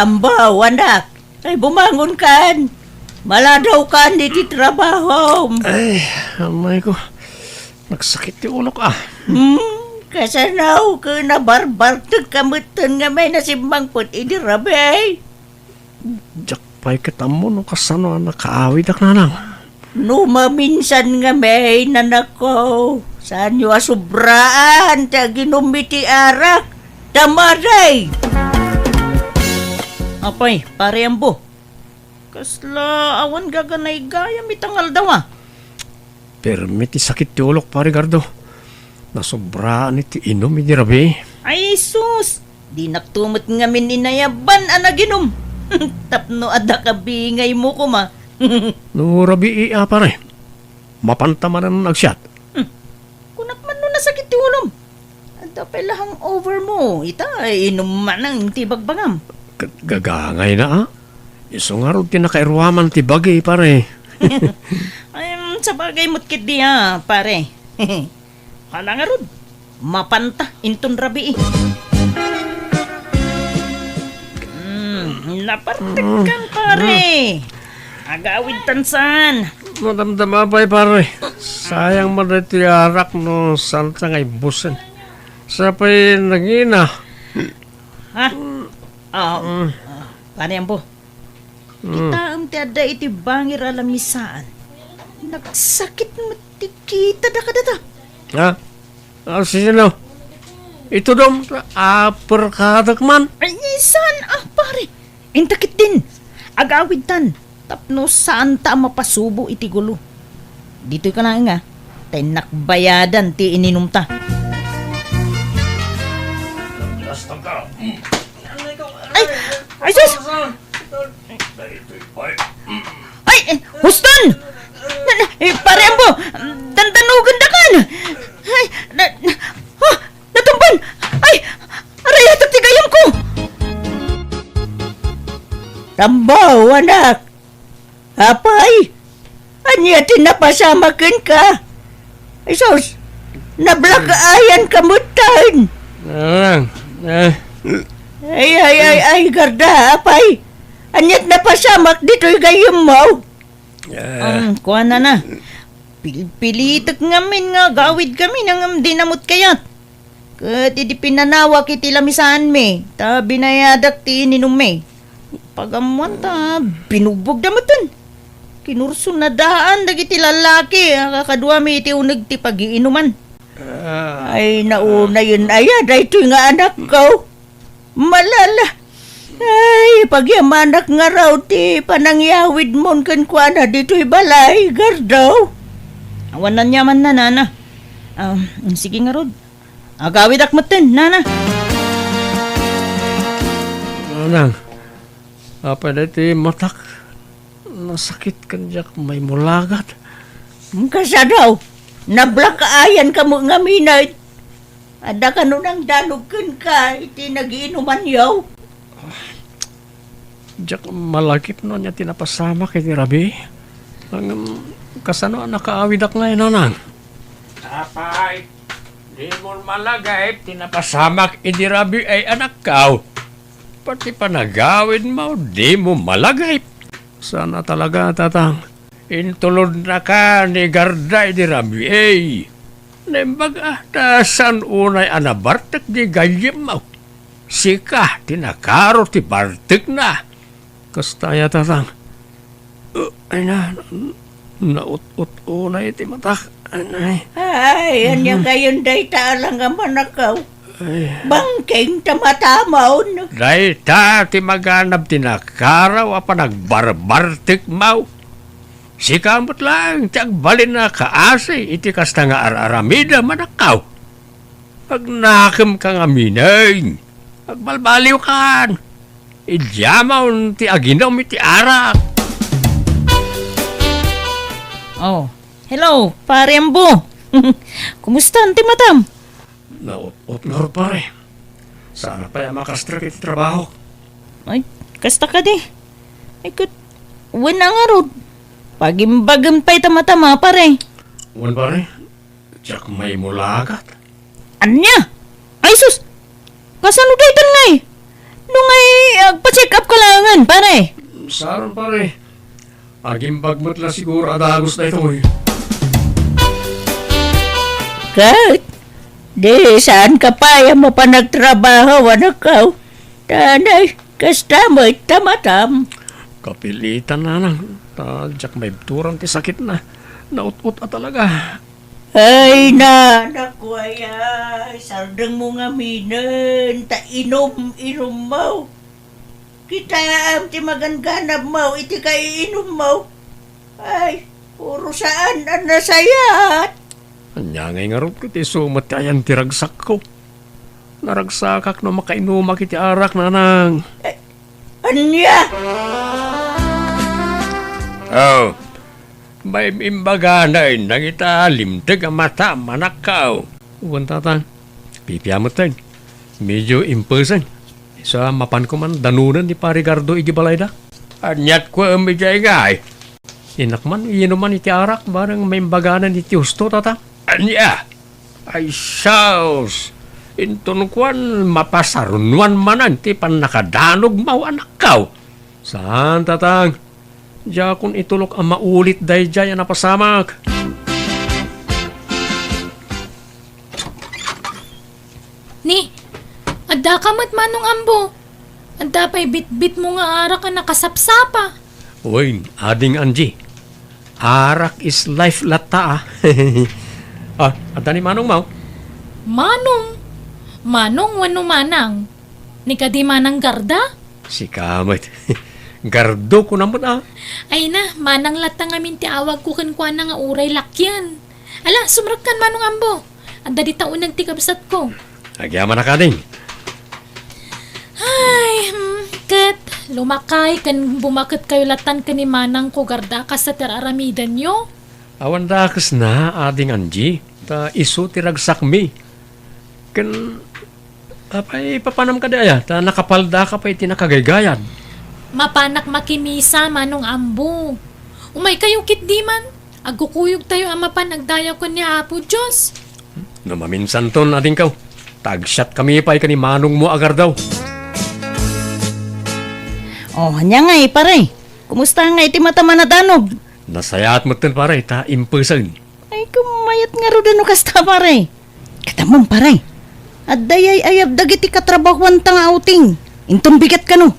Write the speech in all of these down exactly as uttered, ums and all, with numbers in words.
Ambaw, anak. Ay, bumangon kan. Maladaw kan iti trabahom. Ay, amay ko. Nagsakit ti ulok, ah. Hmm, kasano ket nabarbartek ka metten nga may nasimmangpet idi rabii? Diak pay ket ammo no kasano a nakaawidak, nanang. No maminsan nga may nanakko, saanyo a sobraan ti aginum iti arak, ta maday! Apay, Pare Ambo, kasla awan gaganaygayam ita nga aldaw, a? Permi ti sakit ti ulok, Pare Gardo. Nasobraan iti inum idi rabii. Ay, sus! Dinakto met ngamin inayaban a naginum. Tapno adda kabingaymo koma. No rabii a, pare, mapanta manen agsiat. Hmm. Kunak man no nasakit ti ulom. Adda pay la hangover mo. Ita, inum manen ti bagbagam. Ket gagangayna, a? Isu ngarud ti nakairuaman ti bagi, pare. Ay, mm, sabagay met ketdi, a, pare. Hala ngarud, mapanta inton rabii. Hmm, napartekkan, pare. Agawidtan saan. Madamdama pay, pare. Sayang man daytoy arak no saanta nga ibbusen. Sa pay nangina. Ha? Ah, ah, Pare Ambo. Mm. Kitaem ti adda iti bangir a lamisaan. Nagsakit met ti kitada kadata. Ha? Ah, sino? Itudom, aperkadak man. Ay, saan a, pare? Inta ketdin. Agawidtan. Tapno saanta a mapasubo iti gulo. Ditoy ka laeng, a. Ta innak bayadan ti ininumta. Ay! Ay, sus! Ay, eh, Huston! Na, na, eh, Pare Ambo! Dandanogendakan! Ay, na, na, ah, natumban! Ay! Arayatak ti gayyemko! Tambaw, anak! Apay, ania ti napasamak kenka? Ay, sus, nablack-eyen ka metten. Ay, ay, ay, ay, Garda, apay, ania ti napasamak ditoy gayyemmo? Ang kuanana, pilpilitek ngamin nga agawidkami ngem dina met kayat. Ket idi pinanawak iti lamisaanmi, ta binayadak ti ininummi. Pagammoan ta binugbogda metten. Kinursona daan dagiti lalaki a kakaduami iti uneg ti pagiinuman. Ah. Ay, naunayen aya daytoy nga anakko. Malala. Ay, pagyamanak ngarud ti panangyawidmon kenkuana ditoy balay, Gardo. Awan aniamanna, nana. Ah, sige ngarud. Agawidak metten, nana. Nanang, apay daytoy matak? Nasakit ken diak maimulagat. Kasano? Nablack-eyen ka met ngamin. Adda kano nangdanog kenka iti nagiinumanyo? Diak malagip no ania ti napasamak iti rabii. Ngem kasano a nakaawidak ngay, nanang? Apay, dimo malagip ti napasamak idi rabii ay anakko. Pati panagawidmo, dimo malagip. Saan a talaga, tatang. Intulodnaka ni Garda idi rabii. Naimbag a, ta saan unay a nabartek di gayyemmo. Sika ti nakaro ti bartekna. Kasta aya, tatang. Uh, ay na, naut-ut unay ti matak. Ay. Ay, ania kayon dayta a langamanakaw? Ay. Bangkeng ta matamon. Dayta ti maganab ti nakaraw a panagbarbartekmaw. Sika met laeng ti agbalin a kaasi iti kasta nga ar-aramidem a nakkaw. Agnakemka ngamin. Agbalbaliwkan. Idiamon ti aginum iti arak. Oh, hello, Pare Ambo. Kumusta ti matam? Naut-ot ngarud, pare. Saan pay a makastrek iti trabaho. Ay, kasta kadi. Ay, ket, wen a ngarud. Pagimbagem pay ta matama, pare. Wen, pare. Diak maimulagat. Ania? Ay, sus! Kasano daytan ngay? No ngay, Agpa-check up ka laengen, pare. Saan, pare? Agimbag met la siguro a dagus daytoy. Ket, di saan ka pay a mapan agtrabaho, anakko? Tanay, kasta met ta matam. Kapilitan, nanang. Ta diak maibturan ti sakitna. Naut-ot a talaga. Ay, na, naku, ay, ay, sardengmo ngaminen, ta inom-inommo. Kitaem ti magangganabmo iti kaiinummo. Ay, puro saan a nasayaat. Ania ngay ngarud ket isu met ti ayan ti ragsakko? Naragsakak no makainumak iti arak, nanang. Eh, ania? Oh, maim-imbagana innak ita limteg a mata, manakkaw. Wen, tatang. Pipia metten. Medio impesen. Sa mapan ko man danonen ni Pare Gardo iti balayda. Aniat ko, em, idiay ngay? Innak man inuman iti arak, bareng maimbaganan iti husto, tatang. Ania? Ay, sus! Inton kuan, mapasarnuan manen ti pannakadanogmo, anakkaw. Saan, tatang. Diakon itulok a maulit daydiay a napasamak. Ni, adda ka met, Manong Ambo? Adda pay bitbitmo nga arak a nakasapsapa? Wen, Ading Angie. Arak is life latta, ah. Ah, adda ni Manong Mau? Manong? Manong wenno Manang? Ni kadi Manang Garda? Sika met. Gardo ko na met, ah. Ay na, Manang latta ngamin ti awagko kenkuana nga uray lakien. Ala, sumrekkan, Manong Ambo. Adda dita uneg ti kabsatko. Agyamanak, Ading. Ay, hmm, ket lumakay ken bumaketkayo lattan ken ni Manangko Garda kasta ti ar-aramidenyo? Awan dakesna, Ading Angie, ta isu ti ragsakmi. Ken, apay, papanam kadi aya, ta nakapaldaka pay iti nakagaygayad. Mapanak makimisa, Manong Ambo. Umaykayo ketdi man. Agkukuyogtayo a mapan agdayaw ken ni Apo Dios. No maminsanton, adingko, ta agsiatkami pay ken ni manongmo a Gardaw. Oh, ania ngay, pare? Kumusta ngay ti matam a nadanog? Nasayaat metten, pare, ta impesen. Ay, kumayat ngarud no kasta, pare. Katamon, pare. Adda ay-ayab dagiti katrabahuanta nga outing. Inton bigat kano.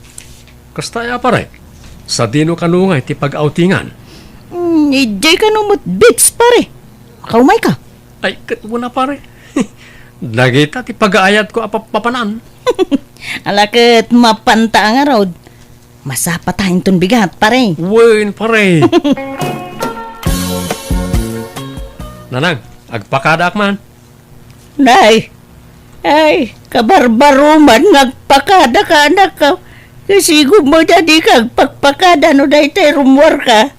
Kasta aya, pare? Sadino kano nga iti pag-outingan? Hmm, idiay kano met beach, pare. Makaumayka. Ay, ket wen a, pare. Dagita ti pagaayatko a pap-, papanan. Ala ket mapanta ngarud. Masapata inton bigat, pare. Wen, pare. Nanang, agpakadaak man. Nay, ay, kabarbaroman nga agpakadaka, anakko. Kasigom met a dika agpakpakada no daytoy rummuarka.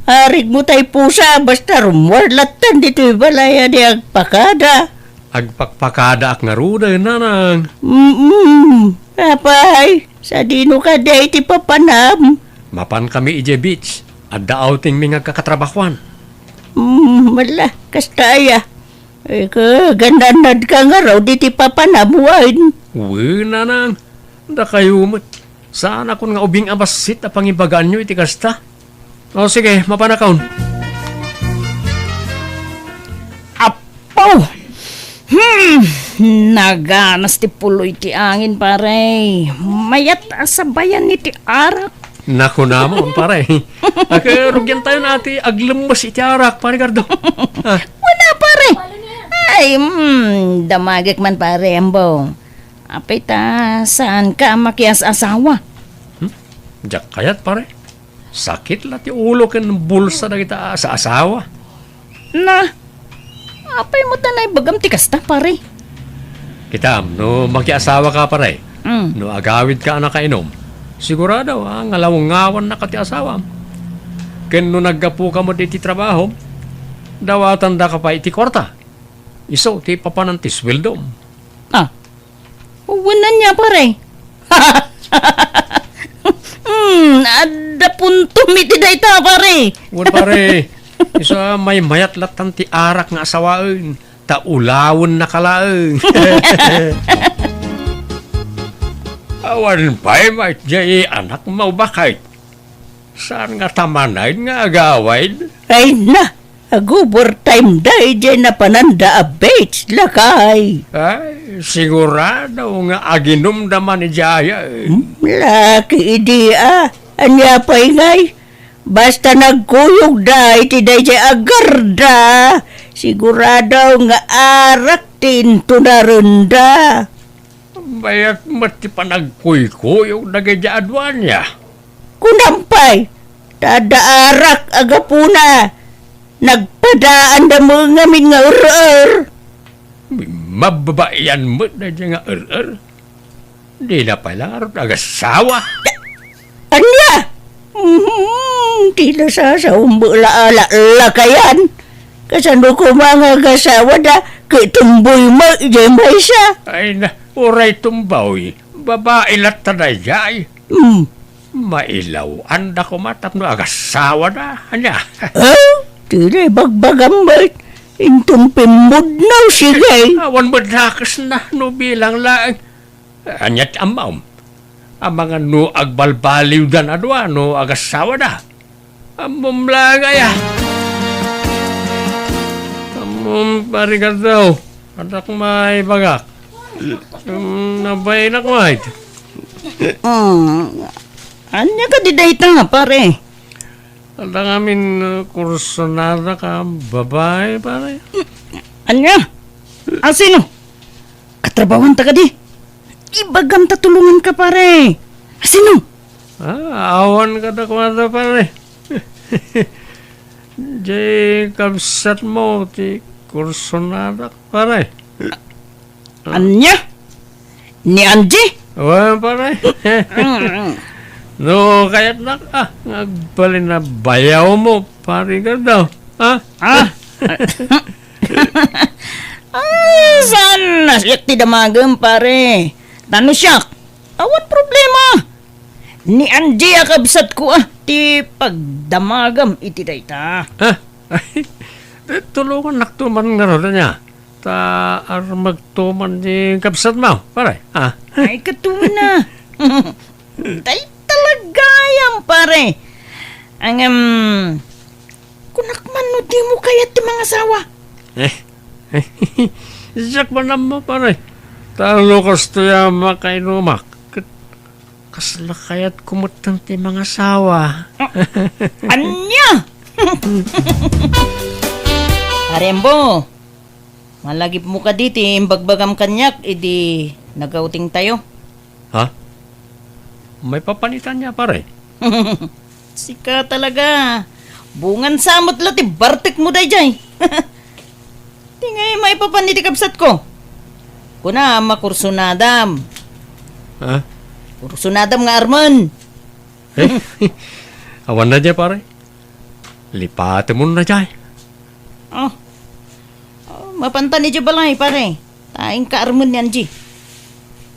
Arigmo tay pusa, basta rummuar lattan ditoy balay a di agpakada. Agpakpakadaak ngaruden, nanang. Mm-mm. Apay, sadino kadi ti papanam? Mapankami idiay beach. Adda outingmi nga agkakatrabahuan. Mm, ala, kasta aya. Eh, kagananadka ngarud iti papanam wen? Wen, nanang. Dakayo met. Saanakon nga ubing a bassit a pangibagaanyo iti kasta. O, sige, mapanakon. Apo! Hmm! Naganas ti puloy ti angin, pare. Mayat a sabayan iti arak. Nakunamon, pare. Aka, rugian tayo na ti aglemmes iti arak, pare Gardo. Ah. Wala, pare. Ay, hmm, damagek man, pare, ambo. Apay ta, saan ka makias-asawa? Hmm? Diak kayat, pare. Sakit la ti ulo ken bulsa dagita a-, sa asawa. Na, apay met a naibagam ti kasta, pare? Kitam, no makiasawa ka, pare, Mm. no agawid ka a nakainom, sigurado a ngalawngawan na ka ti asawam. Ken no naggapu ka met iti trabaho, dawatan da ka pay iti kwarta. Isu ti papanan ti sueldom. Ah, wen ania, pare? Hmm, adda puntom iti dayta, pare. Wen, pare. Isu a maymayat lattan ti arak nga asawaen, ta ulawen na ka laeng. Awan pay met jay anak mo, baket. Saan nga ta manen nga agawid? Ay na, ag-overtime da idiay napananda a beach, lakay. Ay, sigurado nga aginumda man idiay. Hmm, laki idi, ah. Ania pay ngay? Basta nagkuyogda iti daydiay a garda, sigurado nga arak ti intunarenda. Mayat met ti panagkuykuyog dagiti aduania. Kunam pay, ta adda arak a gapuna, nagpadaanda met ngamin nga er-er. Mababaian met daydiay nga er-er. Dina pay la ngarud agassawa. Ania? Mhm, ti nasasaom la a lakayan. Kasano koma nga agasawada, ket tumboy met idiay maysa? Ay na, uray tumboy. Babai latta daydiay. Hmm. Mailaw-anda koma tapno agasawada. Ania? Ah? Ti ibagbagam met. Inton pimmudnaw, sige. Awan met dakesna no bilang laeng. Ania ti ammom? Amangan no agbalbaliwdan a dua no agasawada. Ammom laeng aya. Ammom, Pare Gardaw. Addak maibagak. Um, nabainak met. Hmm. Ania kadi dayta, pare? Adda ngamin, uh, kursunada ka babai, pare. Ania? A, sino? Katrabahanta kadi? Ibagam ta tulonganka, pare. A, sino? Ah, awan kadakuada, pare. Jay kabsatmo ti kursunada, pare. Ania? Ni Angie? Wen, pare. Mm. No, kayatnak, ah, nga agbalin a bayawmo, Pare Gardaw. Ha? Ah. Ah, saan na siak ti damagem, pare? Ta no siak, awan problema. Ni Angie a kabsatko, ah, ti pagdamagam iti dayta. Ha? Tulongannakto man ngarud, ania? Ta armegto man ni kabsatmo, pare, ha? Ay, ket wen a. Dayta la gayam, pare. Ngem, kunak man no dimo kayat ti mangasawa. Eh, siak man ammo, pare. Ta no kastoy a makainumak, ket kasla kayatko metten ti mangasawa. Ah, ania? Pare Ambo, malagipmo kadi ti imbagbagam kaniak idi nag-outingtayo? Ha? Maipapan ita ania, pare? Sika talaga. Bungan sa met la ti bartekmo daydiay. Ti ngay maipapan iti kabsatko. Kuna, makursunadam. Ha? Kursunadam nga armen. Eh, awan na dia, pare. Lipatemon na dia. Oh. Oh, mapantan idiay balay, pare. Ta inka armen ni Angie.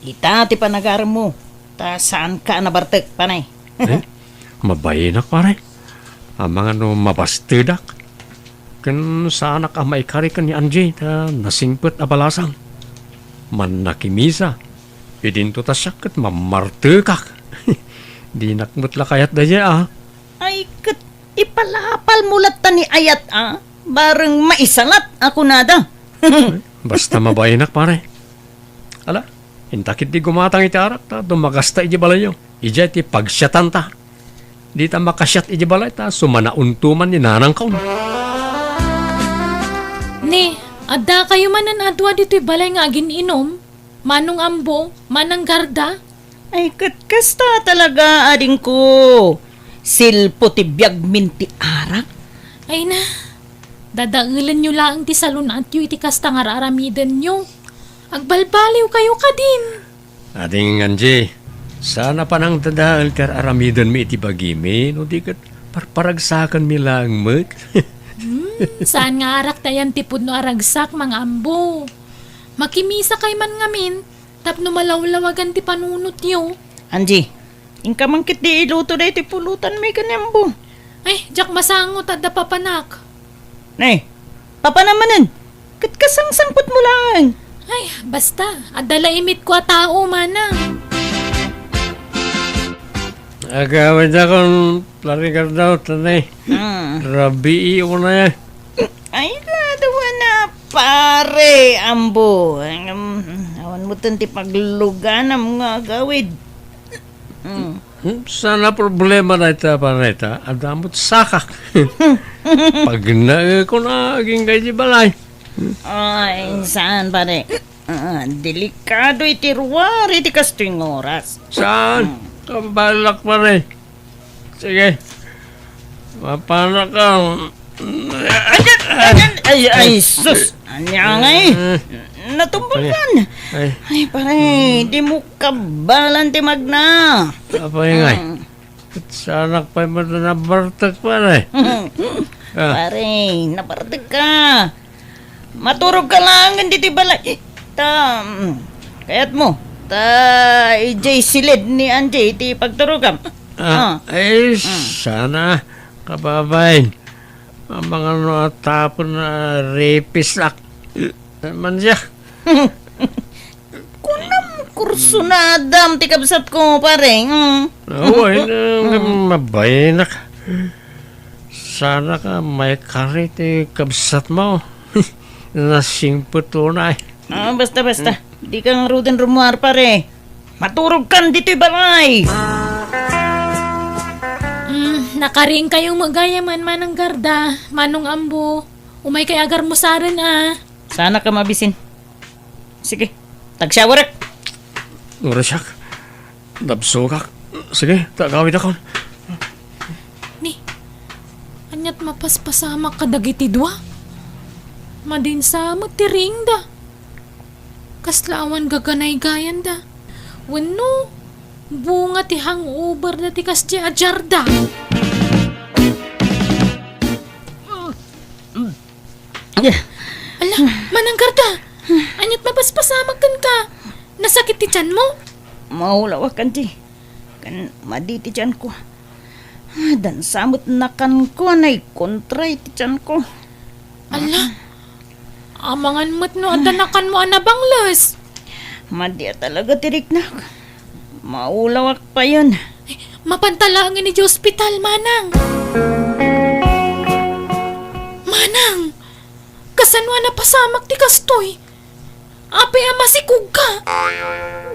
Ita ti panagaremmo. Ta saanka a nabartek, pare. Eh, mabainak, pare. Amangan no mabastedak. Ken saanak a maikari ken ni Angie, ta nasingpet a balasang. Mannakimisa. Idinto ta siak ket mammartekak. Dinak met la kayat daydiay, a. Ay, ket ipalapalmo latta ni ayat, a. Bareng maisalat a kunada. Basta mabainak, pare. Ala, inta ketdi gumatang iti arak, ta dumagasta idiay balayyo. Idiay ti pagsiatanta. Dita makasiat idiay balay ta sumanaonto man ni nanangko. Ni, addakayo manen a dua ditoy balay nga agin-inom? Manong Ambo, Manang Garda? Ay, ket kasta talaga, adingko. Silpo ti biagmin ti arak. Ay na, dadaelenyo laeng ti salun-atyo iti kasta nga ar-aramidenyo. Agbalbaliwkayo kadin. Ading Angie, saan a panangdadael ti ar-aramidenmi iti bagimi, no di ket parparagsakenmi laeng met. Hmm, saan nga arak ti ayan ti pudno a ragsak, Manga Ambo. Makimisakay man ngamin, tapno malawlawagan ti panunotyo. Angie, inka man ketdi iluto daytoy pulutanmi ken ni Ambo. Ay, diak masango ta adda papanak. Nay, papanam manen. Ket kasangsangpetmo laeng. Ay, basta, adda la imitko a tao, manang. Agawidakon, Pare Gardo, tanay. Hmm. Rabii unay. Ay, kadawa na, pare, ambo. Em, awan mo ti pagluganam nga agawid. Hmm. Hmm, sana problema na ita, pare, ta. Adamot sakak. Pagnaeko na, aging kay di balay. Ay, saan, pare? Ah, delikado iti ruar iti kastoy nga oras. Saan? Hmm. Kabalak, pare. Sige. Mapanak ka. Ay, ay, ay, sus! Ania ngay? Eh. Natumbal kan. Ay. Ay, pare, hmm, di mo kabalan ti magna. Apay ngay? Hmm. Sanak pay met nabartek, pare. Ah. Pare, nabartek ka. Maturog ka laengen ditoy balay. Ta, mm, kayat mo. Ta, ijay silid ni Angie iti pagturogam. Ah, ah. Ay, mm, sana, kababain. Amangan no a tapon a ripisak. Man siya. Kunam, kursunadam ti kabsatko, pare. Mm. Awan, mm, mabayanak. Sana ka maikari ti kabsatmo. Nasingpet unay. Ah, basta, basta. Hmm. Di ka ngaruden rummuar, pare. Maturog kan ditoy balay. Mm, nakaring kayo met gayamen, Manang Garda, Manong Ambo. Umay kay agarmusaren a. Sana ka mabisin. Sige, tagsyawarek. Ngura siak. Nabsogak. Sige, tagawid akon. Ni, aniat mapaspasamak kadagiti dua? Madinsa met ti riingda. Kasla awan gaganaygayanda. Wenno, bunga ti hangover da ti kasdi a jarda. Ala, Manang Garda, aniat mapaspasamak kenka? Nasakit ti tianmo? Maulawak, Angie. Ken madi ti tianko. Dansa met nakanko a naikontra iti tianko. Ala, amangan met no adda nakanmo a nabangles. Madi a talaga ti riknak. Maulawak payen. Ay, mapanta laengen iti ospital, Manang. Manang, kasano a napasamak ti kastoy? Apay a masikogka?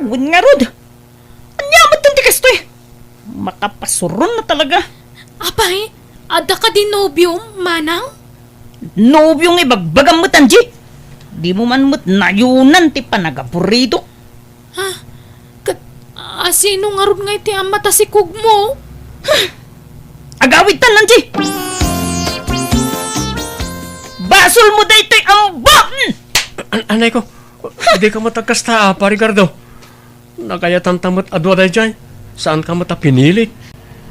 Wen ngarud. Ania met ti kastoy? Makapasuron na talaga. Apay, adda kadi nobiom, Manang? Nobio nga ibagbagam met, Angie. Dimo man met nayonan ti panagaburidok. Ha? Ket, a, sino ngarud ngay ti ama ta sikogmo? Agawidtan, Angie! Basolmo daytoy, Ambo! An-, anay ko, dika met agkasta, Pare Gardo. Nagayatanta met a dua daydiay. Saanka met a pinili.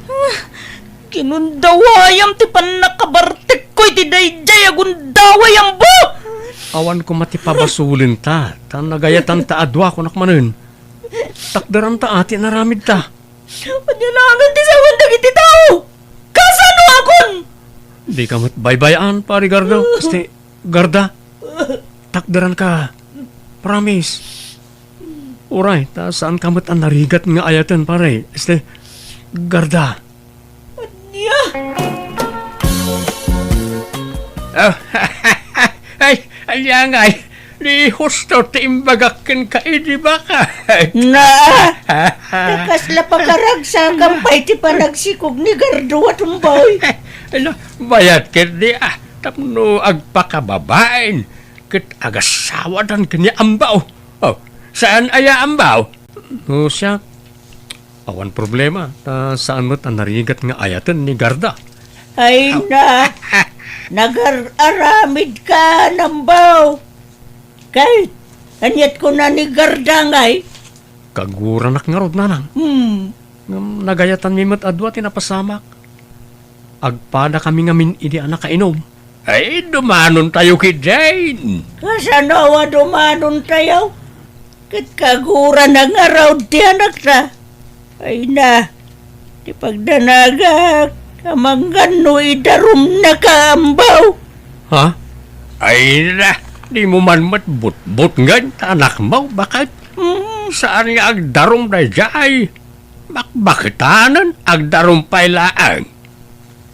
Ah, kinundawayam ti pannakabartekko iti daydiay a gundaway, Ambo! Awan koma ti pabasolenta, ta nagayatanta a dua, kunak manen. Takderanta a ti inaramidta. Ania laengen ti sawen dagiti tao? Kasanoakon? Dika met baybay-an, Pare Gardo. Asti, Garda, takderanka. Promise. Uray, ta saanka met a narigat nga ayaten, pare. Este, Garda. Ania? Oh, ay, ania ngay? Ni husto ti imbagak kenka idi baka. Na, ta kasla pakaragsakan pay ti panagsikog ni Gardo a tumbay. Ala, bayat ketdi, ah, tapno agpakababain ket agasawadan ken ni Ambaw. Oh, saan aya Ambaw? No siak, awan problema, ta saan met a narigat nga ayaten ni Garda. Ay na, nagar-aramidka, Ambaw. Kay, aniat kuna ni Garda ngay? Kaguranak ngarud, Nanang. Hmm. Ngem nagayatanmi met a dua ti napasamak. Agpadakami ngamin idi a nakainom. Ay, dumanontayo ketdin. Kasano a dumanontayo? Ket kagurana ngarud ti anakta. Ay na, ti pagdanagak, amangan no idarumnaka, Ambaw. Ha? Ay na, dimo man met butbutngen ta anakmo, baket? Hmm. Saan nga agdarum daydiay? Bakbaketanen, agdarumpay laeng.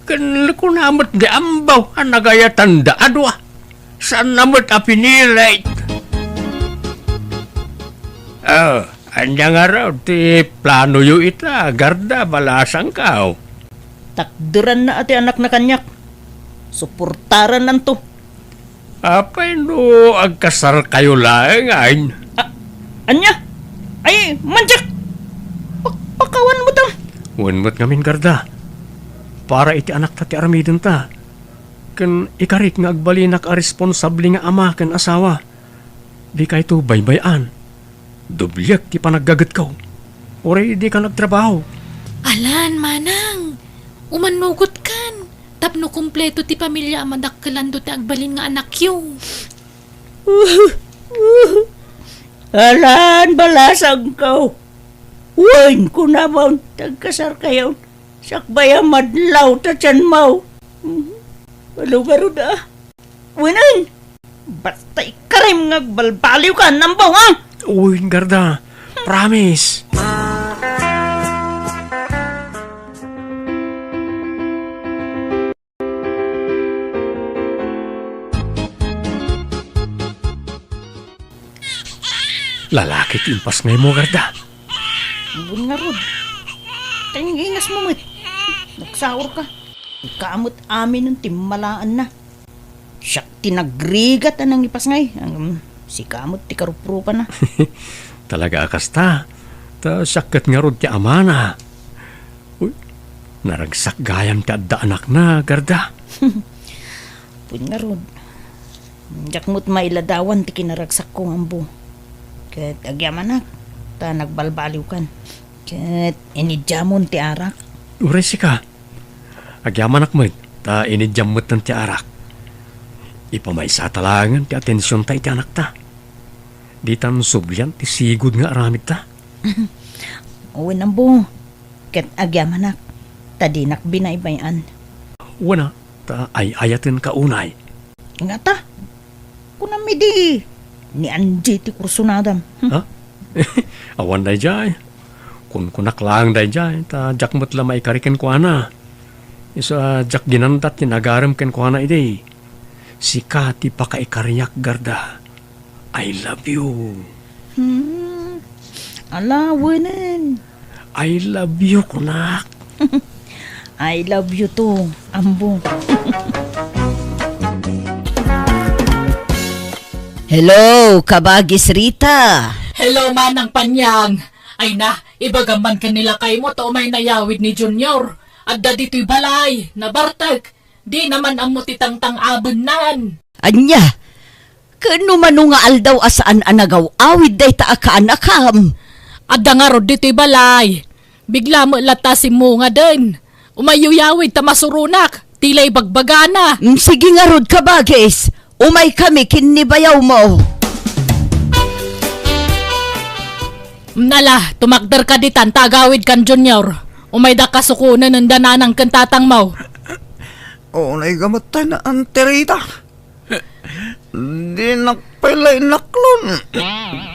Ken kuna met di Ambo a nagayatanda a dua. Saanna met a pinilit. Oh, ania ngarud ti planoyo ita, Garda, balasangko? Takderanna a ti anakna kaniak. Suportarannanto. Apay no agkasarkayo laengen? A-, ania? Ay, Mandiak! Pa-, pakawan mo ta! Wen met ngamin, Garda. Para iti anakta ti aramidenta. Ken ikarik nga agbalinak a responsable nga ama ken asawa. Dikayto baybay-an. Dobliek ti panaggagetko. Uray dikan agtrabaho. Alan, manang, umannugotkan tapno kumpleto ti pamilia a madakkelanto ti agbalin nga anakyo. Alan, balasangko. Wen, kunamon, tagkasarkayon. Sakbay a madlaw ta tianmo. Mhm. Ano garud a? Wenen! Basta ikarim nga agbalbaliwka, Ambo, ha? Uy, Garda. Promise. Lalaki ti impasngaymo, Garda. Ambon ngarud. Taingingasmo met. Nagsaurka. Ika met aminen ti malaanna. Siak ti nagrigat a nangipasngay. Ngem, sika met ti karuprupana. Talaga a kasta. Ta siak ket ngarud ti amana. Uy, naragsak gayam ti adda anakna, Garda. Ammon ngarud. Diak met mailadawan ti kinaragsakko nga ammo. Ket agyamanak, ta nagbalbaliwkan. Ket inidiamon ti arak. Uray sika, agyamanak met, ta inidiam metten ti arak. Ipamaysata laengen ti atensionta iti anakta. Ditan sublian ti sigud nga aramidta. Wen, ammo. Ket agyamanak, ta dinak binaybay-an. Wen a, ta ay-ayatenka unay. Ngata? Kunam idi, ni Angie ti kursunadam. Hmm. Ha? Awan daydiay. Kunkunak laeng daydiay, ta diak met la maikari kenkuana. Isu a diak ginandat ti nagarem kenkuana idi. Sika ti pakaikariak, Garda. I love you. Hmm. Ala, wenen. I love you, kunak. I love you too, ammo. Hello, Kabagis Rita. Hello, Manang Panyang. Ay na, ibagam man ken ni lakaymo ta umay nayawid ni Junior. Adda ditoy balay, nabartek. Dina man ammo ti tangtang-abennan. Ania? Ken no mano nga aldaw a saan a nagaw-awid dayta a kaanakam? Adda ngarud ditoy balay. Bigla met latta a simmungaden. Umayyo yawid ta masuronak. Ti la ibagbagana. Mm, sige ngarud, Kabagis. Umaykami ken ni bayawmo. Mm, ala, tumakderka ditan ta agawidkan, Junior. Umayda kasukonen enda nanang ken tatangmo. Unay gamatay na, Auntie Rita. Dinak pay la inaklon.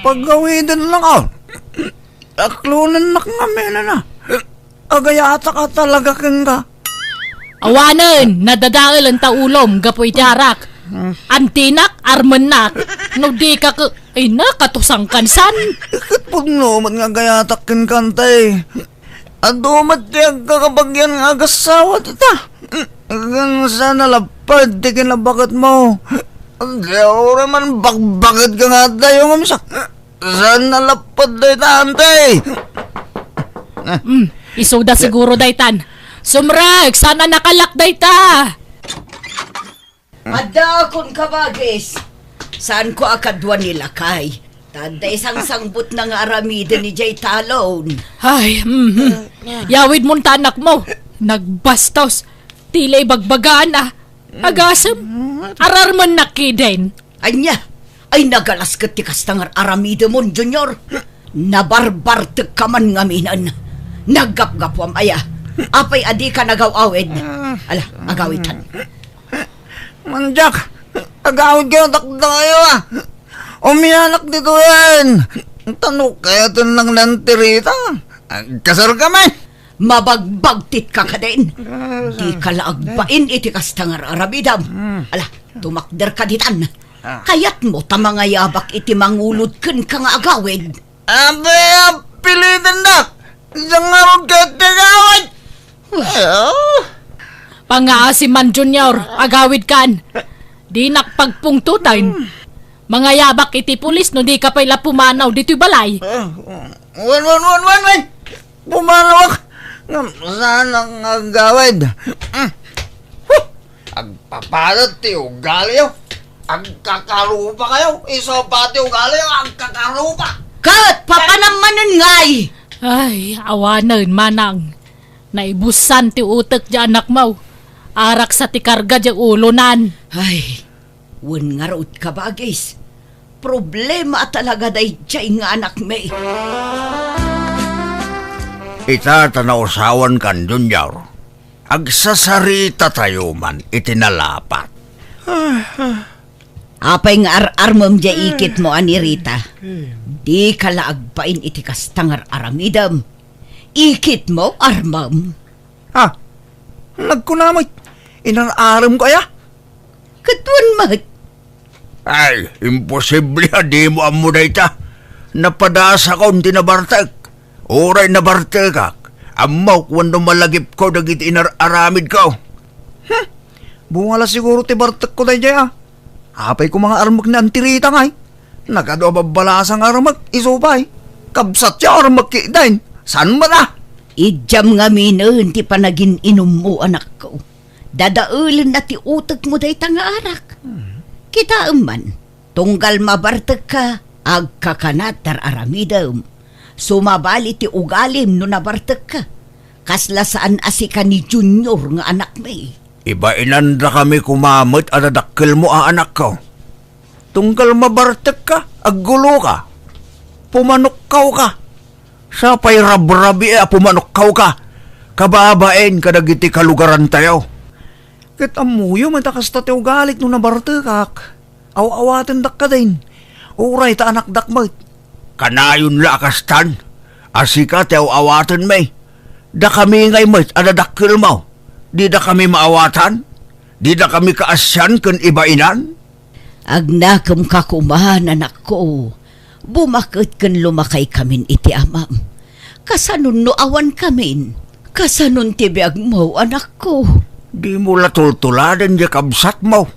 Pagawiden lang, ah. Aklonennak ngamin a. Agayatak a talaga kenka. Awanen, nadadaelen ta ulom gapu iti arak. Antinak, armennak. No dika ke-, ay na, katusangkan san. Ket pudno met nga agayatak kenka, Auntie. Adu met ti agkakabagian nga agassawa dita. Ken saan a lapad ti kinabaketmo. Di uray man bakbaketka nga adda, ngem sa-, saan a lapad dayta, Auntie. Mm, isuda siguro daytan. Sumrek, saan a nakalak dayta? Addaakon, Kabagis. Saanko a kadua ni lakay. Ta adda isangsangbutna nga aramiden idiay talon. Ay, mhm. Yawidmon ta anakmo. Nagbastos. Ti la ibagbagana. Agasem. Ararmennak kiden. Ania? Ay, nagalas ket ti kasta nga aramidemon, Junior. Nabarbartekka man ngaminen. Naggapgapuam aya. Apay a dika nagaw-awid? Ala, agawidtan. Mandiak, agawidkayo dakdakayo, a. Umianak ditoyen. Ta no kayatennak ni Auntie Rita, Agkasarka man. Mabagbagtit ka kadin. Ah, Di ka la agbain iti kasta nga ar-aramidem. Hmm. Ala, tumakder ka ditan. Ah. Kayatmo ta mangayabak iti mangulod kenka nga agawid. Abe, apilitendak. Diak ngarud ket ti agawid. Ah. Pangngaasim man, Junior, agawid kan. Dinak pagpungtoten. Mangayabak iti pulis no di ka pay la pumanaw ditoy balay. Ah, wan, wan, wan, wan, wan. Pumanawak. Ngem saanak nga agawid. Mm. Huh! Agpapadet ti ugaliyo. Agkakarupa kayo. Isu pay ti ugaliyo, agkakarupa. Ket papanam manen ngay. Ay, awanen, manang. Naibusan ti utek ti anakmo. Araksa ti karga ti ulonan. Ay, wen ngarud, kabagis. Problema talaga daydiay nga anakmi. Ita ta nausawan kan Junior, agsasarita tayo man iti nalapat. Apay nga ar-armem diay ikitmo a ni Rita? Di ka la agbain iti kasta nga ar-aramidem. Ikitmo, armem. Ah, nagkuna met, inar-aremko aya? Ket wen met. Ay, imposible a dimo ammo dayta. Napadasakon ti nabartek. Uray nabartekak, ammok wenno malagipko dagiti inar-aramidko. Hmm, bunga la siguro ti bartekko daydiay, ah. Apay koma nga armek ni Auntie Rita ngay? Nagadu a babbalasa nga armek, isu pay. Kabsatyo armek ketdin. Saan met a? Idiam ngaminen ti panagin-inummo, anakko. Dadaelenna ti utekmo dayta nga arak. Hmm. Kitaem man, tunggal mabartekka, agkakanat ti ar-aramidem. Sumabali ti ugalim no nabartekka. Kasla saan a sika ni Junior nga anakmi. Ibainandakami koma met a dadakkelmo a anakko. Tunggal mabartekka, agguloka. Pumanokkawka. Sa pay rabrabii a pumanokkawka, kababain kadagiti kalugarantayo. Ket ammoyo met a kasta ti ugalik no nabartekak. Aw-awatendak kadin. Uray ta anakdak met. Kanayon la a kastan, a sika ti aw-awatenmi. Dakami ngay met a dadakkelmo. Didakami maawatan? Didakami kaasian ken ibainan? Agnakemka koma, anakko. Bumaket ken lumakaykamin iti amam. Kasanon no awankamin? Kasanon ti biagmo, anakko? Dimo la tultuladen ti kabsatmo.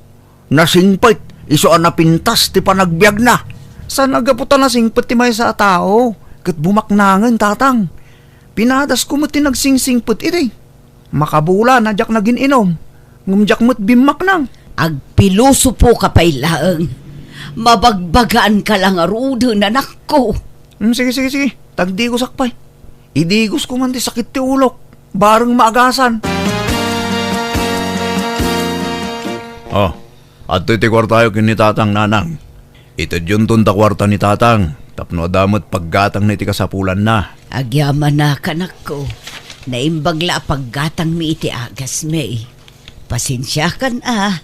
Nasingpet, isu a napintas ti panagbiagna. Saan a gapu ta nasingpet ti maysa a tao, ket bumaknangen, tatang. Pinadasko met ti nagsingsingpet idi. Makabulan a diak nagin-inum, ngem diak met bimmaknang. Agpilosopoka pay laeng. Mabagbagaanka la ngaruden, anakko. Hmm, sige, sige, sige. Tagdigosak pay. Idigosko man ti sakit ti ulok. Bareng maagasan. Oh, adtoy ti kuartayo ken ni Tatang, Nanang. Itedyonton ta kuarta ni Tatang tapno adda met paggatangna iti kasapulanna. Agyamanak, anakko. Naimbag la a paggatangmi iti agasmi. Pasensiakan a,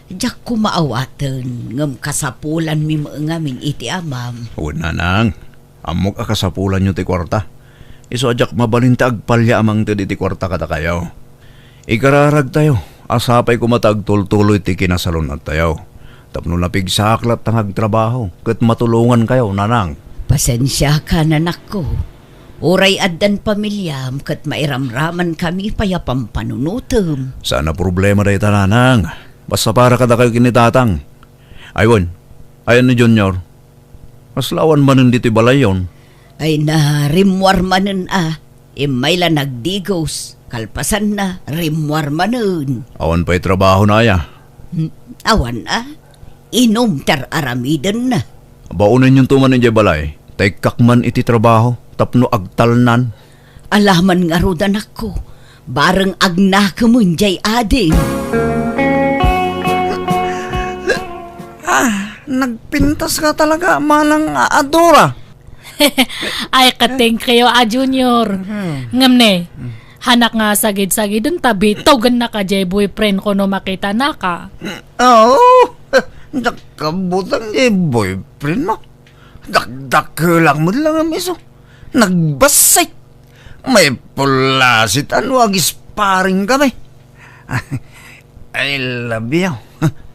diak koma awaten, ngem kasapulanmi met ngamin iti amam. Wen, Nanang. Ammok a kasapulanyo ti kuarta. Isu a diak mabalin ti agpalya a mangted iti kuarta kadakayo. Ikararagtayo a sapay koma ta agtultuloy ti kinasalun-attayo. Tapno napigsaak latta nga agtrabaho ket matulongankayo, Nanang. Pasensiakan, anakko. Uray addan pamiliam ket mairamramankami pay a pampanunotem. Saan a problema dayta, Nanang. Basta para kadakayo ken ni Tatang. Ay wen, ayan ni Junior? Kasla awan manen ditoy balayyon? Ay na, rimmuar manen a. Immay la nagdigos. Kalpasanna, rimmuar manen. Awan pay trabahona aya? Hmm, awan a. Inum ti ar-aramidenna. Baonenyon to man idiay balay, ta ikkak man iti trabaho tapno agtalnan. Alaman ngarud, anakko, bareng agnakemen diay adim. Ah, nagpintas ka talaga, manang a-, adora. Ay, kating kayo a Junior. Hmm. Ngem ne, hmm, hanak nga sagid-sagiden ta bitogennak a diay boyfriend ko no makitanaka. Oo, diak kabutang diay boyfriend mo. Dakdakelak met la nga miso. Nagbassit. May pulasit, ano, agisparing kami. I love you,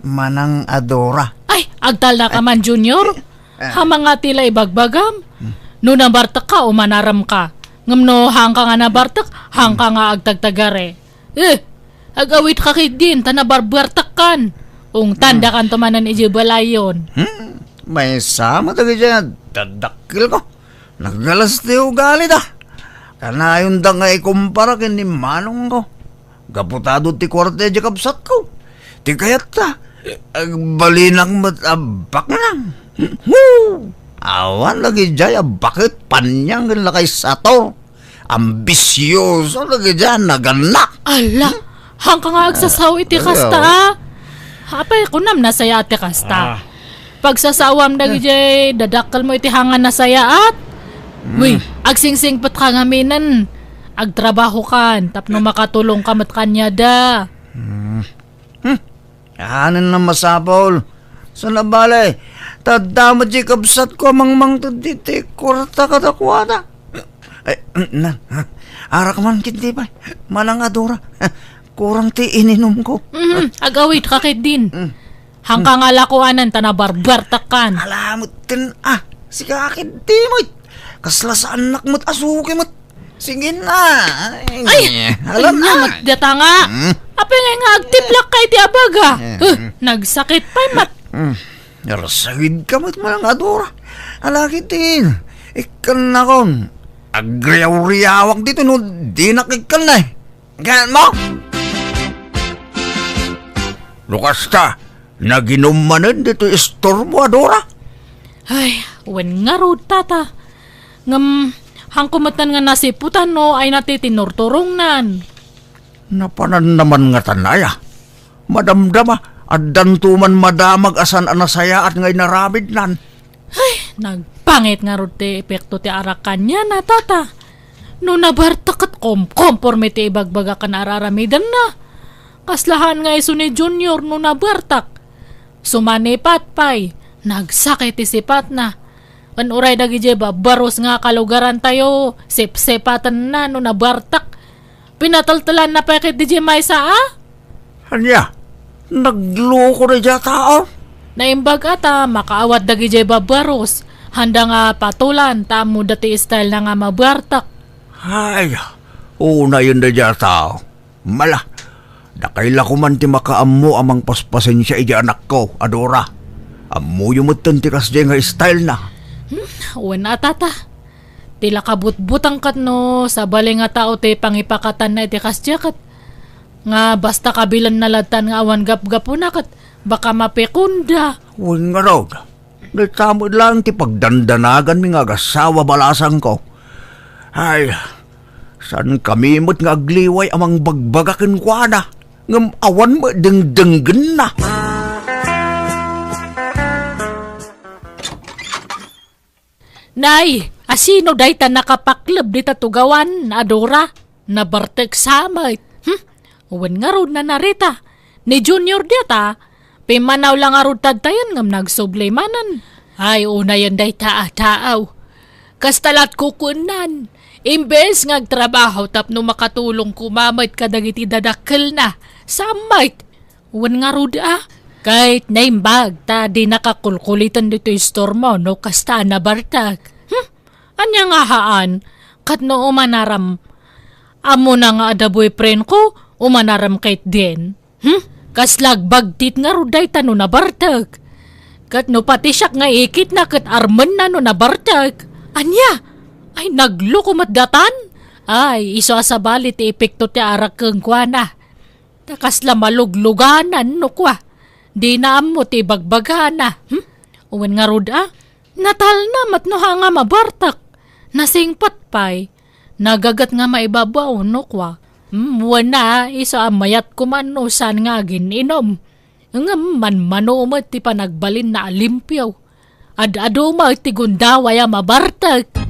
Manang Adora. Ay, agtalna ka man, Junior. Ah. Ha, manga ti la ibagbagam. Hmm. No nabartek ka, umanaram ka. Ngem no haan ka nga nabartek, haan ka nga agtagtagare. Eh, agawid ka ketdin, ta nabarbartek kan. Ungtan, hmm, dakan to manen idiay balayon. Hmm, maysa met dagiti dadakkel ko. Nagalas ti ugali da. Kanayon da nga ikumpara ken ni manong ko. Gapu ta adu ti kuarta idiay kabsat ko. Ti kayatta, agbalinak met a baknang. Hu! Awan lagi jay a baket, paniang ken lakay sator. Ambisioso lagi jay a nagannak. Ala, hangka nga agsasaw iti kasta, ah. Apay, kunam nasayaat ti kasta. Ah. Pagsasawam dagijay dadakkelmo iti hanga nasayaat. Mm. Uy, agsingsingpet ka ngaminen. Agtrabaho kan, tapno makatulong ka met kaniada. Mm. Hmm. Anen a masapul. Sana bale, tadda met ti kabsat ko a mangmangted ti, ti kuarta kadakuada. Ay, na, arak man kiti pay. Manang Adora. Kurang ti ininom ko. Mm, agawid ka ketdin. Mm. Hangka nga lakuanan ta nabarbartek kan. Ala met ten, ah, sika ketdi met. Kasla saannak met a suki met. Sige na. Ay, alam ania na. Met data nga. Hmm? Apay nga agtiplak ka iti abaga? Eh, huh, hmm. Nagsakit pay met. Hmm. Narsagid ka met, Manang Adora. Ala ketdin. Ikkannakon. Agriaw-riawak dito no dinak ikkanna, eh. Gaan mo? No kasta, naginum manen ditoy istormo, Adora? Ay, wen ngarud, tata. Ngem, hangko metten nga nasiputan no ay nati ti nurturongnan. Napanan naman ngatan aya. Madamdama, addanto man madamag a saan a nasayaat nga inaramidnan. Ay, nagpangit ngarud ti epekto ti arak kaniana, tata. No nabartek ket komkomporme ti ibagbaga ken ar-aramidenna. Kaslahan nga isu ni Junior no nabartek. Sumanipat pay, nagsakit ti sipatna. Ken uray dagijay babbarus nga kalugarantayo, sipsipatenna no nabartek. Pinateltelanna pay ket dijay maysa a? Ania? Nagloko daydiay a tao? Naimbag a ta makaawat dagijay babbarus. Handa nga patolan ta ammoda ti style na nga mabartek. Ay, unayen daydiay a tao. Mala, dakay la koman ti makaammo a mangpaspasensia iti anakko, Adora. Ammoyo metten ti kasdiay nga style na. Hmm, wen a, tata. Ti la kabutbutang ket no sabali nga tao ti pangipakatanna iti kasdiay ket nga basta kabilenna lattan nga awan gapgapuna ket baka mapikonda. Wen ngarud, dayta met laeng ti pagdandanaganmi nga agassawa balasangko. Ay, saankami met nga agliway a mangbagbaga kenkuana, ngem awan met dengdenggenna. Nay, asino dayta nakapakleb dita tugawan, Adora? Nabartek sa met. Hmm? Wen ngarud na narita. Ni Junior dita, pimmanaw la ngarud tadtayen ngem nagsubli manen. Ay, unayen dayta a taaw. Kasta lat kukuennan. Imbes nga agtrabaho tapno makatulong koma met kadagiti dadakkelna, sa met. Wen ngarud a, ket naimbag ta di nakakulkuliten ditoy istormo no kasta a nabartek. Hmm? Ania nga haan? Ket no umanaram, ammona nga adda boyfriend ko, umanaram ketdin. Hmm? Kasla agbagtit ngarud dayta no nabartek. Ket no pati siak nga ikitna ket armenna no nabartek. Ania? Ay, nagloko met datan? Ay, isu a sabali ti epekto ti arak kenkuana. Ta kasla malugluganan no kua, dina ammo ti ibagbagana. Hmm? Wen ngarud a, natalna met no haan nga mabartek. Nasingpet pay, nagaget nga maibabaw no kua. Hmm, wen a, isu a mayat koma no saan nga agin-inom. Ngem manmano met ti panagbalinna a limpio. Ad-adu met ti gundaway a mabartek.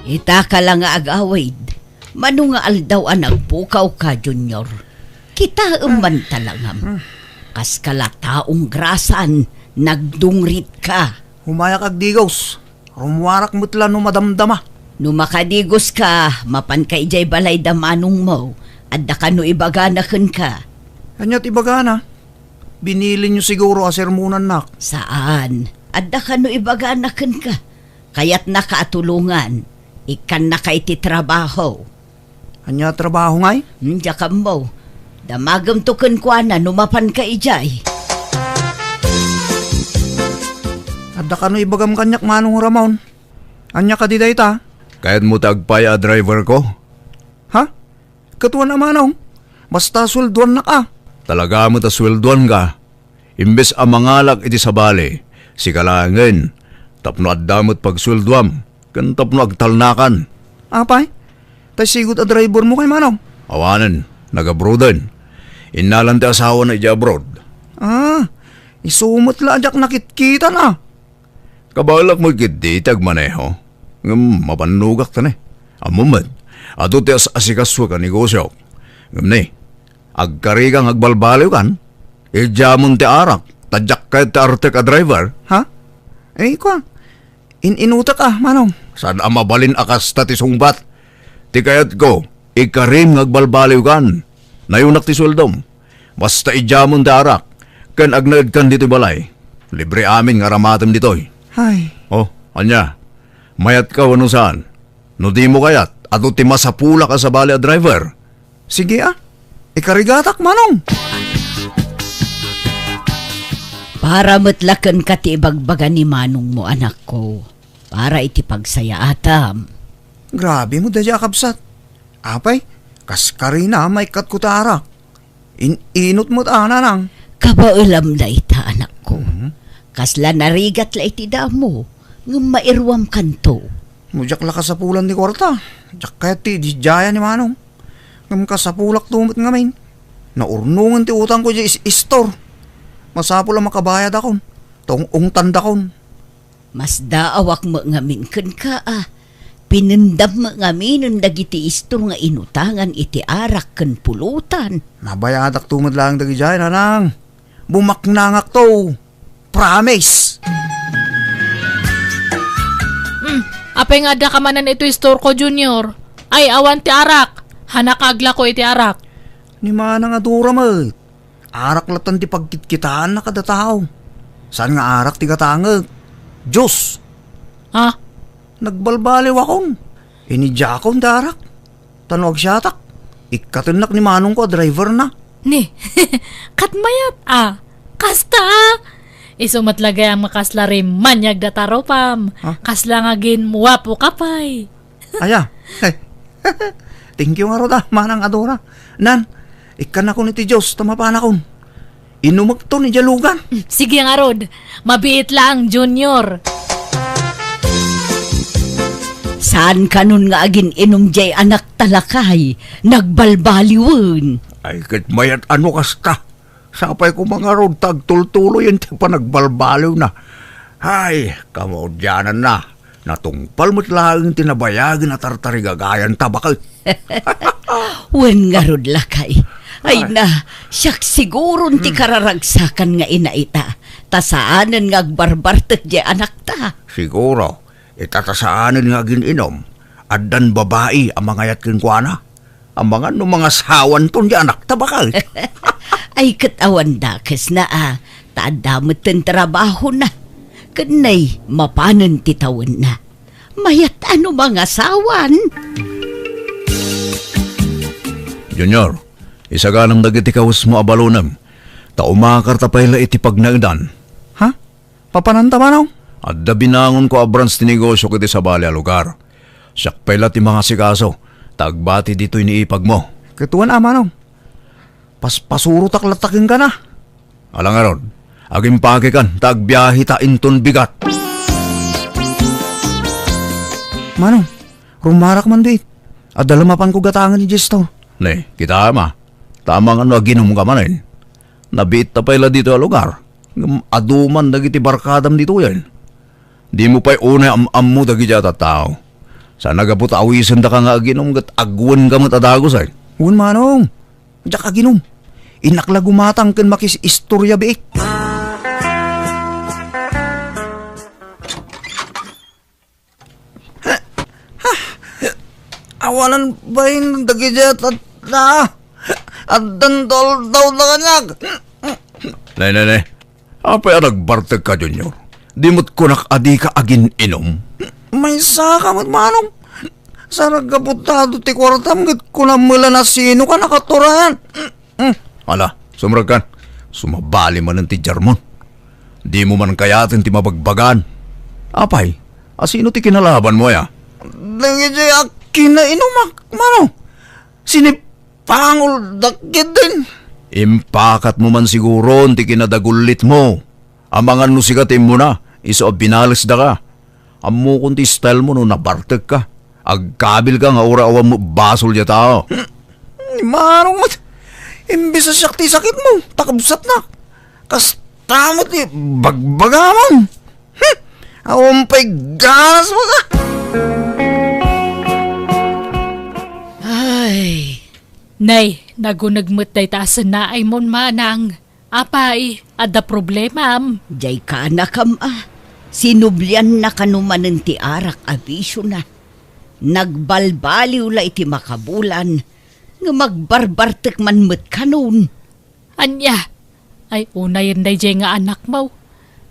Ita ka la nga agawid, mano nga aldaw a nagpukaw ka, Junior? Kitaem man talangam. Kas ka la taong grasan, nagdungrit ka. Umayak agdigos. Rummuarak met la no madamdama. No makadigoska, mapanka idiay balay da manongmo. Adda kano ibagana kenka. Ania ti ibagana? Binilinyo siguro a sermonannak. Saan. Adda kano ibagana kenka. Kayatnaka a tulongan. Ikkannaka iti trabaho. Ania a trabaho ngay? Hmm, diak ammo. Damagemto kenkuana no mapanka idiay. Adda kano ibagam kaniak, Manong Ramon? Ania kadi dayta? Kayatmo ti agpay a driverko? Ha? Katuan a manong? Basta sueldoannak a. Talaga met a sueldoanka. Imbes a mangalak iti sabali, sika laengen, tapno adda met pagsueldoam, ken tapno agtalnakan. Apay? Tay sigud a drivermo kay manong? Awanen, nag-abroaden. Innalan ti asawana idiay abroad. Ah, isu met la a diak nakitkitan a. Kabaelak met ketdi ti agmaneho. Ngem mabannogak ta ne. Ammom met, adu ti as-asikasuek a negosiok. Ngem ne, agkarika nga agbalbaliwkan? Idiamon ti arak, ta diak kayat ti artek a driver. Ha? Eh, kua, in-inutek a, manong. Saan a mabalin a kasta ti sungbat. Ti kayatko, ikarim nga agbalbaliwkan. Nayunak ti sueldom. Basta idiamon ti arak, ken agnaedkan ditoy balay. Libre amin nga aramatem ditoy. Ay. Oh, ania? Mayatka wenno saan? No dimo kayat, adu ti masapulak a sabali a driver. Sige a. Ikarigatak, manong. Para met la kenka ti ibagbaga ni manongmo, anakko. Para iti pagsayaatam. Grabe mo, dayta a kabsat. Apay, kas karina, maikkatko ti arak. In-inut met a, nanang. Kabaelam dayta, anakko. Mhm. Kasla narigat la iti damo, ngem mairuam kanto. No diak la kasapulan ti kuarta, diak kayat ti ididiayan ni manong. Ngem kasapulakto met ngamin. Naurnongen ti utangko idiay is-, istor. Masapul a makabayadakon. Ta ung-ungtandakon. Masdaawak met ngamin kenka a. Pinendam met ngaminen dagiti istor nga inutangan iti arak ken pulutan. Mabayadakto met laeng dagidiay, nanang. Bumaknangakto. Promise. Hmm, apay nga adda ka manen iti istorko, Junior? Ay, awan ti arak. Hanaka aglako iti arak. Ni manang a Dora met. Arak latta ti pagkitkitaanna kada tao. Saan nga arak ti gatangek. Diyos! Ha? Nagbalbaliwakon. Inidiakon ti arak. Ta no agsiatak, ikkatennak ni manongko a driverna. Ni, kat mayat a. Kasta a. Isu met la gayam nga kasla rimmaniag dayta rupam. Ha? Kasla nga agin-uwapoka pay. Aya. Thank you ngarud a, manang a Dora. Nan, ikkannakon iti Diyos ta mapanakon. Inumekton idiay lugan. Mm, sige ngarud. Mabiit laeng, Junior. Saan kanon nga agin-inum diay anakta, lakay? Nagbalbaliwen. Ay, ket mayat a no kasta. Sapay koma ngarud ta agtultuloyen ti panagbalbaliwna. Ay, kamaudiananna. Natungpal met laeng ti nabayagen a tartarigagayanta baket. Wen ngarud, lakay. Ay, ay, na, siak siguron ti, hmm, kararagsakan nga ina ita. Ta saanen nga agbarbartek diay anakta. Siguro, ita ta saanen nga agin-inum. Addan babai a mangayat kenkuana. Amangan no mangasawanton diay anakta baket. Ay, ket awan dakesna a, ta adda metten trabahona. Ken nay, mapanen ti tawenna. Mayat a no mangasawan. Junior, isaganam dagiti kawesmo a balonem, ta umakarta pay la iti pagnaedan. Ha? Papananta, manong? Adda binangonko a branch ti negosio iti sabali a lugar. Siak pay la ti mangasikaso, ta agbati ditoy ni ipagmo. Katuan a, manong. Paspasurotak latta kenka na. Ala ngarud, agimpakekan ta agbiaheta inton bigat. Manong, rumarak man biit. Adda la mapanko gatangen idiay istor. Ne, kitaem a. Tama nga no aginumka manen. Nabiitta pay la ditoy a lugar. Ngem adu man dagiti barkadam ditoyen. Dimo pay unay am-ammo dagiti a tattao. Saan a gapu ta awisendaka nga aginum ket agwenka met a dagusen. Wen, manong. Diak aginum. Innak la gumatang ken makis-istoria biit. Ha, awanan bain dagiti tatta. Addan daw-, dawda kaniak. Nay, nay, nay. Apay a nagbartekka, Junior? Di met kunak a dika agin-inum? Maysaka met, Manong. Saragaputado ti kuartam ket kunam met la a sinoka nakaturayan. Hmm, ala, sumrekkan. Sumabali manen ti jarmon. Dimo man kayaten ti mabagbagaan. Apay, a sino ti kinalabanmo, aya? Dagiti a kinainumak, Manong. Sinipangoldak ketdin. Impakatmo man siguron ti kinadagullitmo. Amangan no sika ti immuna, isu a binalesdaka. Ammokon ti stylemo no nabartekka. Agkabilka nga uray awan met basol diay tao. Manong met, imbes a siak ti sakitmo, ta kabsatnak. Kasta met ti bagbagamon. Hmm, awan pay ganas mo ka. Ay. Nay, naguneg met dayta a sennaaymo, manang. Apay, adda problemam? Diay kaanakam a. Sinublianna kano manen ti arak a bisiona. Nagbalbaliw la iti makabulan, ngem agbarbartek man met kanon. Ania? Ay, unayen daydiay nga anakmo.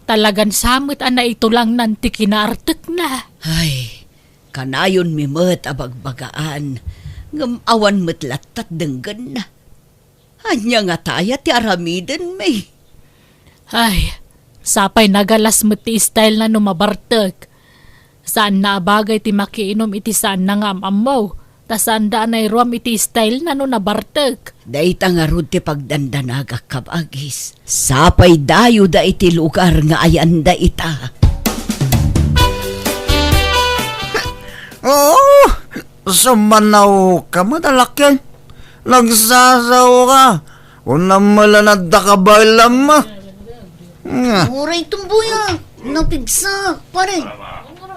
Talagan sa met a naitulangnan ti kinaartekna. Ay, kanayonmi met a bagbagaan, ngem awan met lattat denggenna. Ania ngata aya ti aramidenmi? Ay, sapay nagalas met ti stylena no mabartek. Saanna a bagay ti makiinum iti saanna nga am-ammo, ta saanda a nairuam iti stylena no nabartek. Dayta ngarud ti pagdandanagak, kabagis. Sapay dayoda iti lugar nga ayanda ita. Oo, sumanawka met a lakyan. Nagsasaoka. Kunam met la adda kabaelam. Nga. Uray tumboya, napigsa, pare.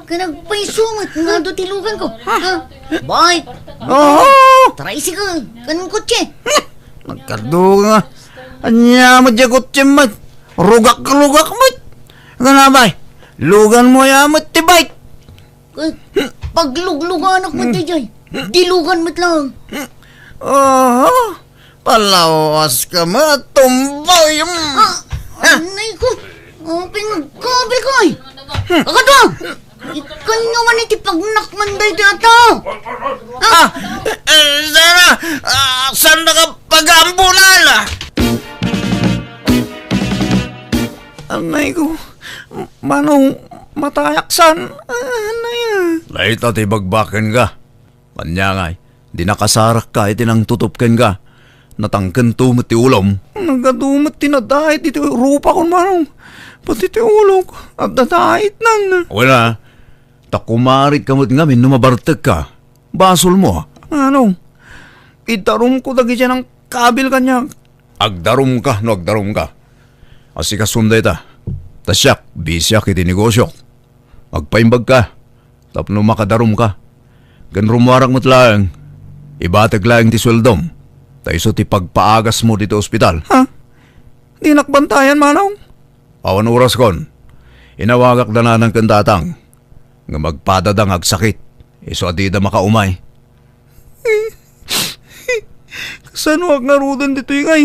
Ken agpayso met nga adu ti luganko. Ha? Bike. Oo. Tricycle. Ken kotse. Nagkadu nga. Ania met diay kotsem met. Rugak-rugak met. Kunam, bay. Luganmo aya met ti bike. Eh, paglugluganak met daydiay. Dilugan met lang. Aha, palawaska met, tumboy. Ah, anay ko. Oh, pingkabil ko ay. Kakadwa! Ikanyo man iti pagnakman daydiay a tao. Ah, eh, Sara, ah, saanda ka pagaambulan? Anay ko, Manong, matayak san? Anay, ah. Dayta ti bagbakenka. Ania ngay, di nakasarakka iti nangtutup kenka. Natangkento met ti ulom. Nagadu met ti nadait iti rupakon, Manong. Pati ti ulok, adda daitnan. Wen a, ta kumaritka met ngamin no mabartekka. Basolmo. Manong, idarumko dagiti nangkabil kaniak. Agdarumka no agdarumka. Asikasom dayta. Ta siak, bisiak iti negosiok. Agpaimbagka tapno makadarumka. Ken rummuarak met laeng, ibatek laeng ti sueldom, ta isu ti pagpaagasmo ditoy ospital. Ha? Dinak bantayan, Manong? Awan oraskon. Inawagak da nanang ken tatang. Ngem agpadada nga agsakit, isu a dida makaumay. Kasanoak ngaruden ditoy ngay?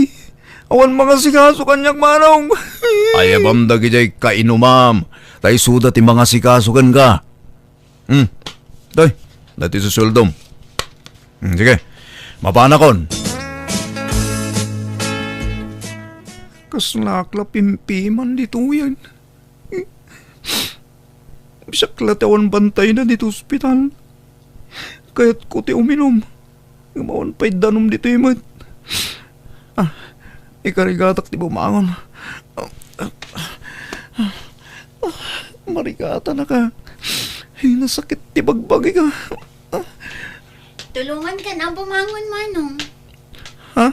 Awan mangasikaso kaniak, Manong. Ayabam dagidiay kainumam, ta isuda ti mangasikaso kenka. Hmm. Toy, dati susueldom. Hmm, sige. Mapanakon. Kaslaak la pimpiman ditoyen. Siak la ti awan bantayna ditoy ospital. Kayatko ti uminum. Ngem awan pay danum ditoy met. Ah, ikarigatak ti bumangon. Ah, ah, ah, marigatanaka. Ay, nasakit ti bagbagik. Tulongankan a bumangon, Manong. Ha?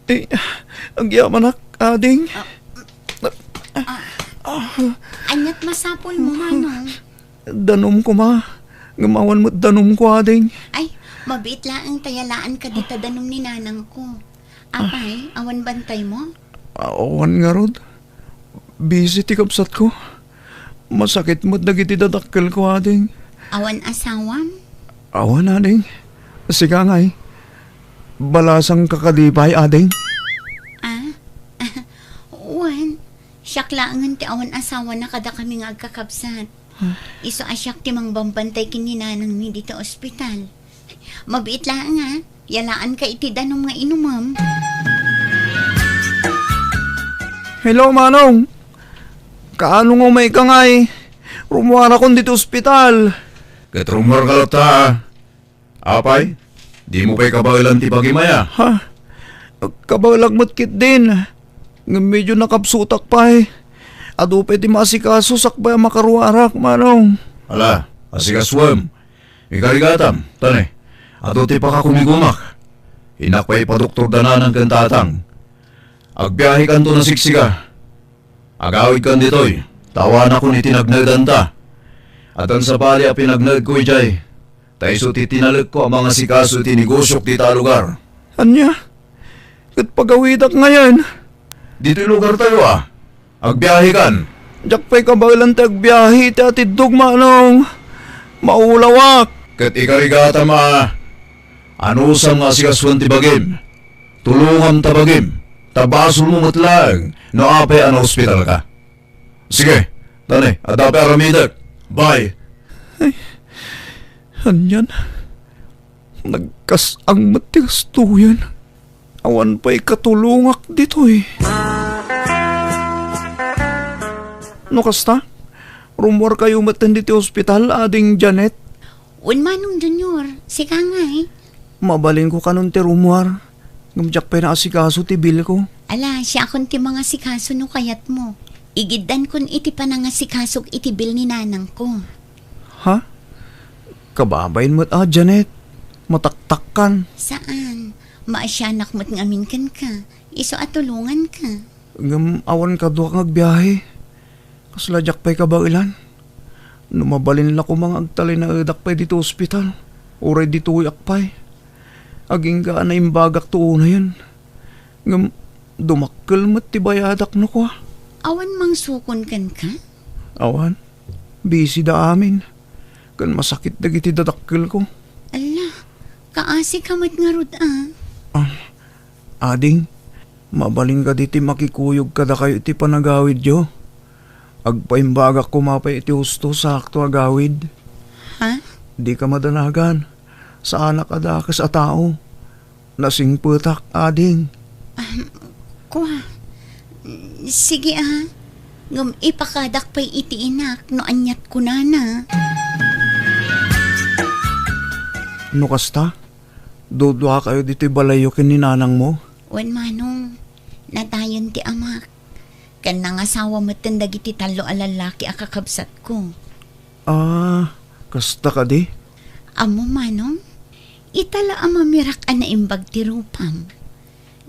Eh, agyamanak, ading. Ah, ah, aniat masapulmo, Manong? Danum koma. Ngem awan met danumko, ading. Ay, mabiit laeng ta yalaanka dita danum ni nanangko. Apay, awan bantaymo? Awan ngarud. Busy ti kabsatko. Masakit met dagiti dadakkelko, ading. Awan asawam? Awan, ading. Sika ngay, balasangka kadi pay, ading? Ah? Wen, siak laengen ti awan asawana kadakami nga agkakabsat. Isu a siak ti mangbambantay ken ni nanangmi ditoy ospital. Mabiit laeng a, yalaanka iti danum nga inumem. Hello, Manong. Kaano nga umayka ngay? Rummuarakon ditoy ospital. Ket rummuarka latta, a. Apay, dimo pay kabaelan ti bagim aya? Ha? Kabaelak met ketdin. Ngem medio nakabsutak pay. Adu pay ti maasikaso sakbay a makaruarak, Manong. Ala, asikasuem. Ikarigatam, tane. Adu ti pakakumigumak. Innak pay ipadoktorda nanang ken tatang. Agbiahekanto nasiksika. Agawidkan ditoy, ta awanakon iti nagnaedanta. Addan sabali a pinagnaedko idiay, ta isu ti tinalekko a mangasikaso iti negosiok dita a lugar. Ania? Ket pagawidak ngayen? Ditoy lugartayo a. Agbiahekan. Diak pay kabaelan ti agbiahe iti atiddog, Manong. Maulawak. Ket ikarigatam a, anusam nga asikasuan ti bagim? Tulongam ta bagim, ta basolmo met laeng no apay a naospitalka. Sige, tane, adda pay aramidek. Bye. Ay, anian? Nagkas-ang met ti gastoyen. Awan pay katulongak ditoy. No kasta, rummuarkayo met ditoy ospital, Ading Janet? Wen, Manong Junior, sika ngay. Mabalinko kanon ti rummuar, ngem diak pay naasikaso ti bilko. Ala, siakon ti mangasikaso no kayatmo. Igiddankon iti panangasikasok iti bil ni nanangko. Ha? Kababain met a, Janet. Mataktakkan. Saan. Maasianak met ngamin kenka. Isu a tulonganka. Ngem awan kaduak nga agbiahe. Kasla diak pay kabaelan. No mabalin la koma nga agtalinaedak pay ditoy ospital, uray ditoyak pay. Agingga a naimbagakto unayen. Ngem dumakkel met ti bayadak no kua. Awan mangsukon kenka? Awan. Busy da amin. Ken masakit dagiti dadakkelko. Alla, kaasika met ngarud a. Ah, ading, mabalin kadi ti makikuyog kadakayo iti panagawidyo? Agpaimbagak koma pay iti husto, sakto a gawid. Ha? Dika madanagan. Saanak a dakes a tao. Nasingpetak, ading. Ah, kua. Sige a. Ngem ipakadak pay iti inak no aniat kunana. No kasta, duduakayo ditoy balayyo ken ni nanangmo? Wen, Manong. Natayen ti amak. Ken nangasawa metten dagiti tallo a lallaki a kakabsatko. Ah, kasta kadi? Ammom, Manong, ita la a mamirak a naimbag ti rupam.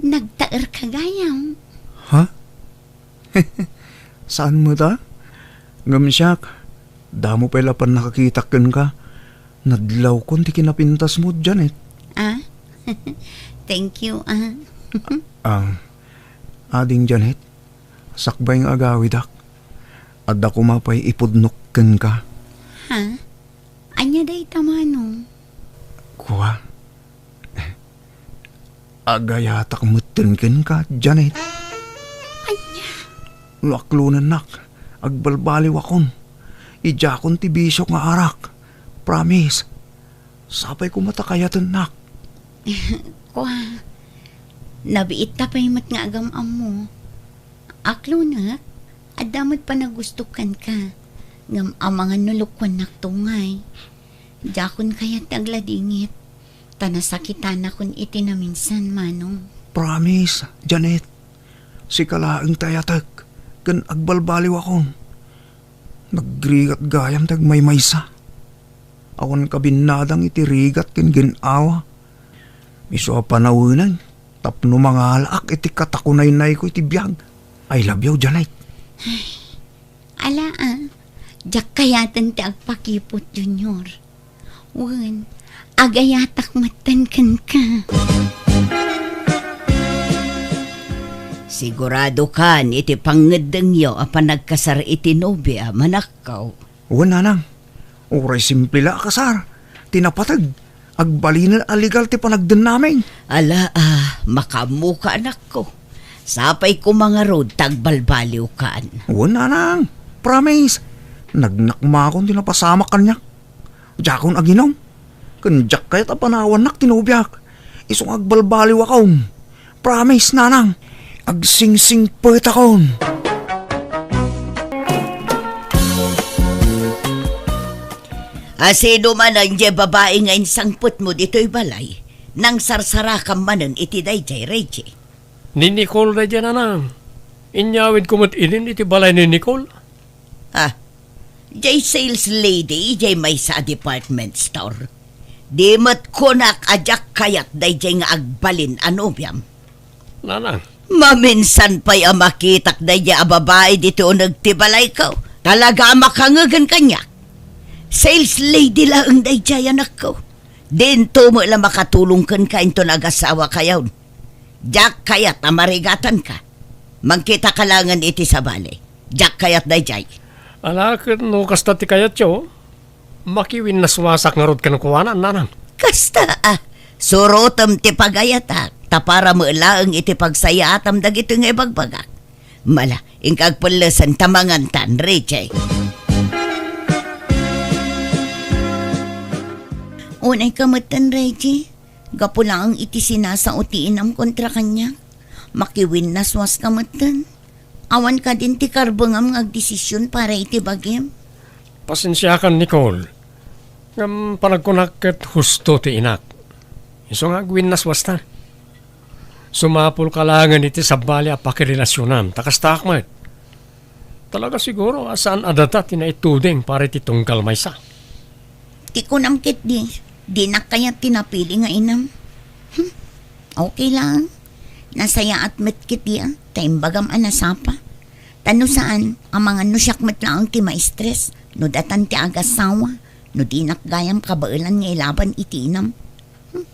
Nagtaerka gayam. Ha? Saan met a? Ngem siak, damo pay la pannakakitak kenka. Nadlawkon ti kinapintasmo, Janet. Ah? Thank you, ah. Ah, ading Janet, sakbay nga agawidak, adda koma pay ipudnok kenka. Ha? Ania dayta, Manong? Kua, agayatak metten kenka, Janet. Ania? No aklonennak, agbalbaliwakon. Idiakon ti bisiok nga arak. Promise. Sapay koma ta kayatennak. Kua, nabiitta pay met nga agam-ammo. Aklonek, adda met panagustok kenka. Ngem amangan no lukuannakto ngay. Diakon kayat ti agladingit, ta nasakitanakon iti naminsan, Manong. Promise, Janet. Sika laeng ti ayatek, ken agbalbaliwakon. Nagrigat gayam ti agmaymaysa. Awan kabinnadang iti rigat ken gin-awa. Isu a panawenang tapno mangalaak iti katakunaynayko iti biag. I love you, Janet. Ala, ah. Diak kayaten ti agpakiput, Junior. Wen, agayatak metten kenka. Siguradokan iti pangngeddengyo a panagkasar iti nobia, manakkaw. Wen, nanang. Uray simple la a kasar. Ti napateg, Agbalinen a legal ti panagdennamin. Ala, ah, makaammoka, anakko. Sapay koma ngarud ta agbalbaliwkan. Wen, nanang. Promise. Nagnakmakon ti napasamak kaniak. Diakon aginom. Ken diak kayat a panawannak ti nobiak. Isu nga agbalbaliwakon. Promise, nanang. Agsingsingpetakon. A sino manen diay babai nga insangpetmo ditoy balay? Nangsarsarakam manen iti daydiay, Reggie. Ni Nicole daydiay, nanang. Inyawidko met inin iti balay ni Nicole. Ah, diay sales lady, diay maysa a department store. Di met kunak a diak kayat daydiay nga agbalin a nobiam. Nanang. Maminsan pay a makitak daydiay a babai ditoy uneg ti balayko. Talaga a makangegen kaniak. Sales lady laeng daydiay, anakko. Dinto met la makatulong kenka inton agasawakayon. Diak kayat a marigatanka. Mangkitaka laengen iti sabali. Diak kayat daydiay. Ala, ket no kasta ti kayatyo, makiwinnaswasak ngarud kenkuana, nanang. Kasta, ah. Surotem ti pagayatak, ta para met laeng iti pagsayaatam dagitoy nga ibagbagak. Mala, inka agpellesen ta mangantan, Richie. Unayka metten, Reggie. Gapu laeng iti sinasao ti inam kontra kaniak. Makiwinnaswaska metten. Awan kadin ti karbengam nga agdesision para iti bagim? Pasensiakan, Nicole. Ngem panagkunak ket husto ti inak. Isu nga agwinnaswasta. Sumapulka laengen iti sabali a pakirelasionam, ta kastaak met. Talaga siguro a saan a data ti naituding para iti tunggal maysa. Ti kunam ketdi, dinak kayat ti napili nga inam. Hmm, okay lang. Nasayaat met ketdi a, ta imbagam a nasapa. Ta no saan, amangan no siak met laeng ti maistres, no datan ti agasawa, no dinak gayam kabaelan nga ilaban iti inam. Hmm,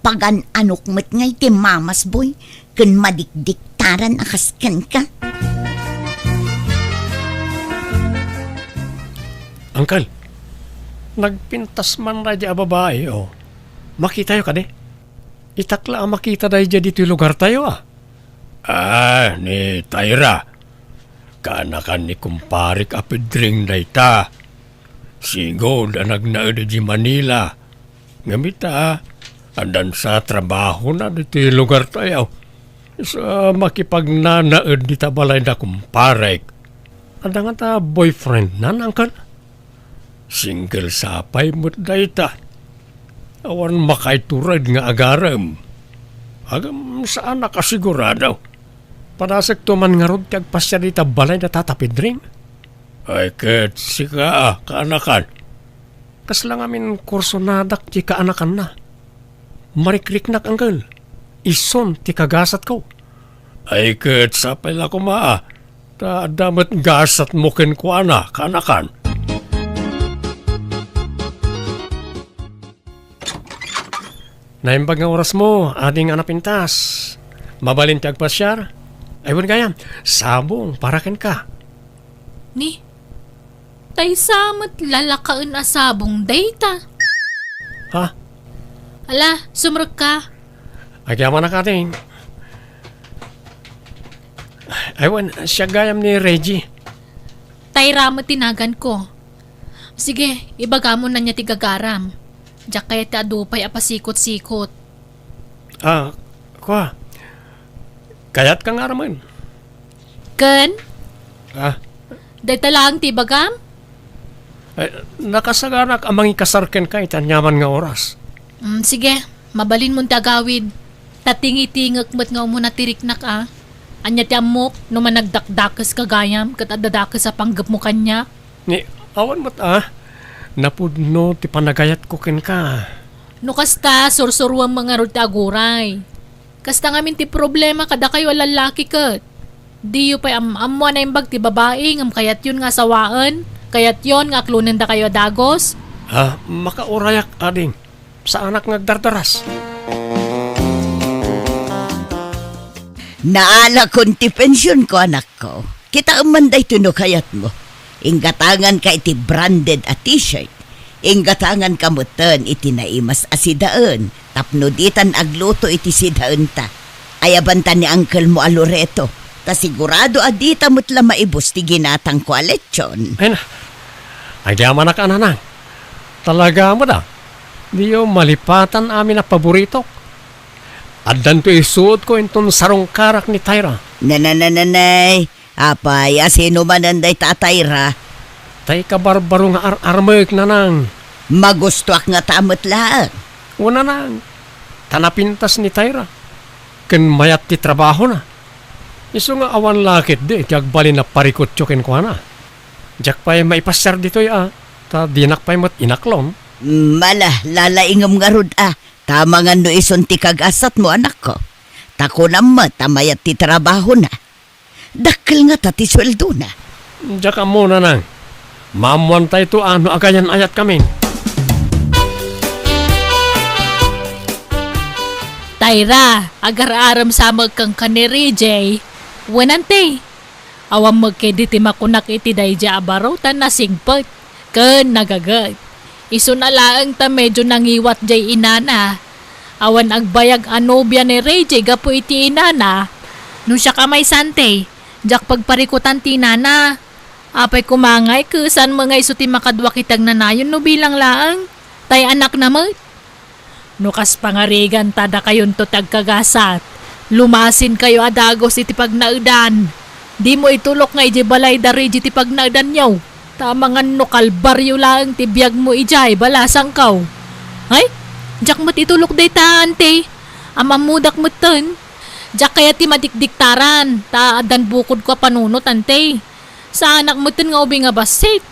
pagan-anok met ngay ti mamasboy ken madikdiktaran a kas kenka. Angkel, nagpintas man daydi a babai, o. Makitayo kadi? Itak la a makita daydi ditoy lugartayo, a. Ah, ni Tyra. Kaanakan ni kumparek a Pedring dayta. Sigud a nagnaed idiay Manila. Ngem ita, addan sa trabahona ditoy lugartayo. Sa makipagnanaed dita balayda kumparek. Adda ngata boyfriendna, angkel? Single sa pay met dayta. Awan makaitured nga agarem. Ngem saanak a sigurado. Padasekto man ngarud ti agpasiar dita balay da Tata Pedring? Ay, ket sika, a, kaanakan. Kasla ngamin kursonadak ti kaanakanna. Marikriknak, angkel. Isun ti kagasatko. Ay, ket sapay la koma, a. Ta adda met gasatmo kenkuana, kaanakan. Naimbag nga orasmo, ading a napintas. Mabalin ti agpasiar? Ay, wen gayam, sabong para kenka. Ni, tay sa met lalakaen a sabong dayta. Ha? Ala, sumrekka. Agyamanak, ading. Ay, wen, siak gayam ni Reggie. Tayra met ti naganko. Sige, ibagam no ania ti gagaram. Diak kayat ti adu pay a pasikot-sikot. Ah, kua. Kayatka nga aramen? Ken? Ah. Dayta laeng ti ibagam? Ay, nakasaganak a mangikasar kenka iti aniaman nga oras. Mm, sige, mabalinmon ti agawid. Ta tingitingek met nga umuna ti riknak, a. Ania ti ammok no managdakdakeska gayam ket adda dakes a panggepmo kaniak? Ni, awan met, a. Napudno ti panagayatko kenka. No kasta, sursuruem ngarud ti aguray. Kasta ngamin ti problema kadakayo a lallaki ket. Diyo pay am-ammo a naimbag ti babai ngem kayatyon nga asawaen, kayatyon nga aklonen dakayo a dagus? Ah, makaurayak, ading. Saanak nga agdardaras. Naalakon ti pensionko, anakko. Kitaem man daytoy no kayatmo. Inggatanganka iti branded a t-shirt. Inggatanganka metten iti naimas a sidaen tapno ditan agluto iti sidaenta. Ayabanta ni angkelmo a Loreto, ta sigurado a dita met la maibus ti ginatangko a lechon. Ay na, agyamanak a nanang. Talaga met a, diyo malipatan amin a paboritok. Addanto isuotko inton sarungkarak ni Tyra. Nananananay, apay, a sino manen dayta a Tyra? Tay kabarbaro nga ar-armek, nanang. Magustoak ngata met laeng. Wen, nanang, ta napintas ni Tyra. Ken mayat ti trabahona. Isu nga awan la ketdi ti agbalin a parikutyo kenkuana. Diak pay maipasiar ditoy a, ta dinak pay met inaklon. Mala, lalaingem ngarud a, ta amangan no isun ti kagasatmo, anakko. Ta kunam met a mayat ti trabahona. Dakkel ngata ti sueldona. Diak ammo, nanang. Maammoantayto a no agayan-ayatkamin. Tyra, agar-arem sa met kenka ni Rejay. Wen, ante. Awan met ketdi ti makunak iti daydiay a baro ta nasingpet ken nagaget. Isuna laeng ta medio nangiwat diay inana. Awan agbayag a nobia ni Rejay gapu iti inana. No siak a maysa, ante, diak pagparikutan ti inana. Apay koma ngay, ket saan met nga isu ti makaduak iti agnanayon no bilang laeng? Tay anakna met? No kas pangariganta dakayonto ti agkagasat, lumasinkayo a dagus iti pagnaedan. Dimo itulok nga idiay balay da Rejay ti pagnaedanyo. Ta amangan no kalbario laeng ti biagmo idiay balasangko. Ay, diak met itulok dayta, ante. Am-ammodak metten. Diak kayat ti madikdiktaran, ta addan bukodko a panunot, ante. Saanak metten nga ubing a bassit.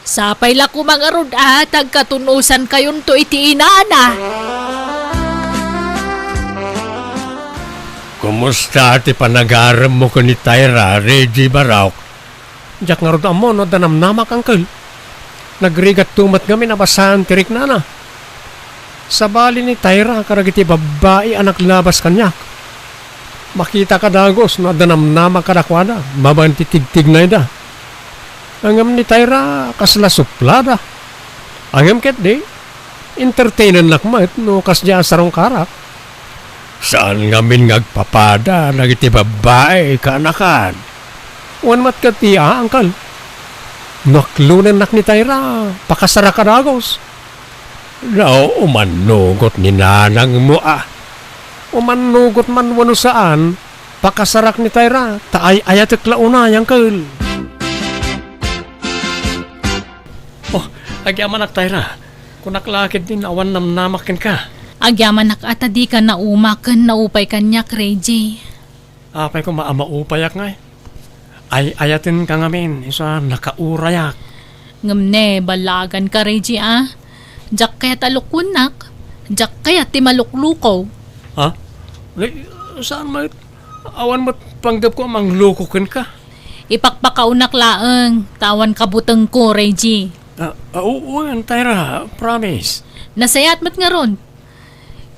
Sapay la koma ngarud a ta agkatun-osankayonto iti inana. Kumusta ti panagaremmo ken ni Tyra, Rejay Baraok? Diak ngarud ammo no adda namnamak, angkel. Nagrigatto met ngamin a basaan ti riknana. Sabali ni Tyra kadagiti babbai a naglabas kaniak. Makitak a dagus no adda namnamak kadakuada babaen ti tigtignayda. Ngem ni Tyra, kasla suplada. Ngem ketdi, entertainennak met no kasdiay a sarungkarak. Saan ngamin nga agpapada dagiti babbai, kaanakan. Wen met ketdi a, angkel. No aklonennak ni Tyra, pakasarak a dagus. No umannugot ni nanangmo a, umannugot man wenno saan, pakasarak ni Tyra, ta ay-ayatek la unay, angkel. Oh, agyamanak, Tyra. Kunak la ketdin awan namnamak kenka. Agyamanak a ta dika nauma ken naupay kaniak, Rejay. Apay koma a maupayak ngay? Ay-ayatenka ngamin, isu a nakaurayak. Ngem ne, ballaganka, Rejay, a. Diak kayat a lukuennak. Diak kayat ti malukluko. Ha? Ay, saan met? Awan met panggepko a mangluko kenka. Ipakpakaonak laeng, ta awan kabutengko, Rejay. Ah, ah, oo, Tyra, promise. Nasayaat met ngarud.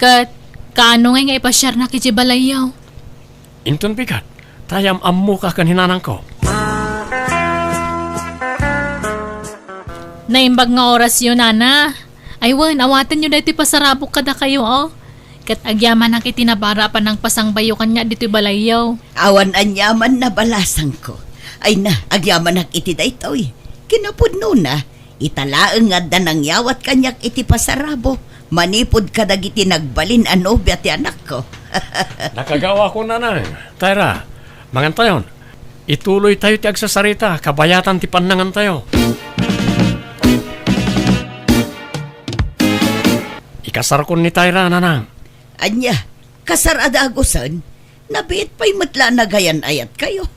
Ket, kaano ngay nga ipasiarnak idiay balayyo? Inton bigat, ta am-ammoka ken ni nanangko. Naimbag nga orasyo, nana. Ay wen, awatenyo daytoy pasarabok kadakayo, o. Ket agyamanak iti nabara a panangpasangbayo kaniak ditoy balayyo. Awan aniaman a balasangko. Ay na, agyamanak iti daytoy. Kinapudnona, ita laeng nga adda nangyawat kaniak iti pasarabok manipud kadagiti nagbalin a nobia ti anakko. Nakagawakon, nanang. Tyra, mangantayon. Ituloytayo ti agsasarita, kabayatan ti pannangantayo. Ikasarkon ni Tyra, nanang. Ania, kasar a dagusen? Nabiit pay met la a nagayan-ayatkayo.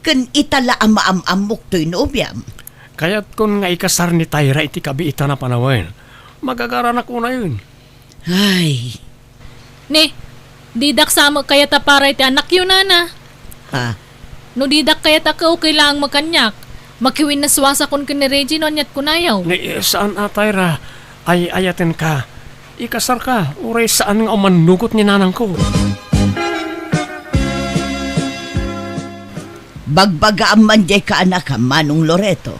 Ken ita la a maam-ammok toy nobiam. Kayatkon nga ikasar ni Tyra iti kabiitan a panawen. Magagaranak unayen. Ay. Ne, didak sa met kayat a para iti anakyo, nana. Ha? No didak kayat a kaukay laeng met kaniak, makiwinnasuasakon ken ni Rejay no aniat kunayo. Ne, saan a, Tyra. Ay-ayatenka. Ikasarka, uray saan nga umannugot ni nanangko. Bagbagaam man diay kaanakam, Manong Loreto.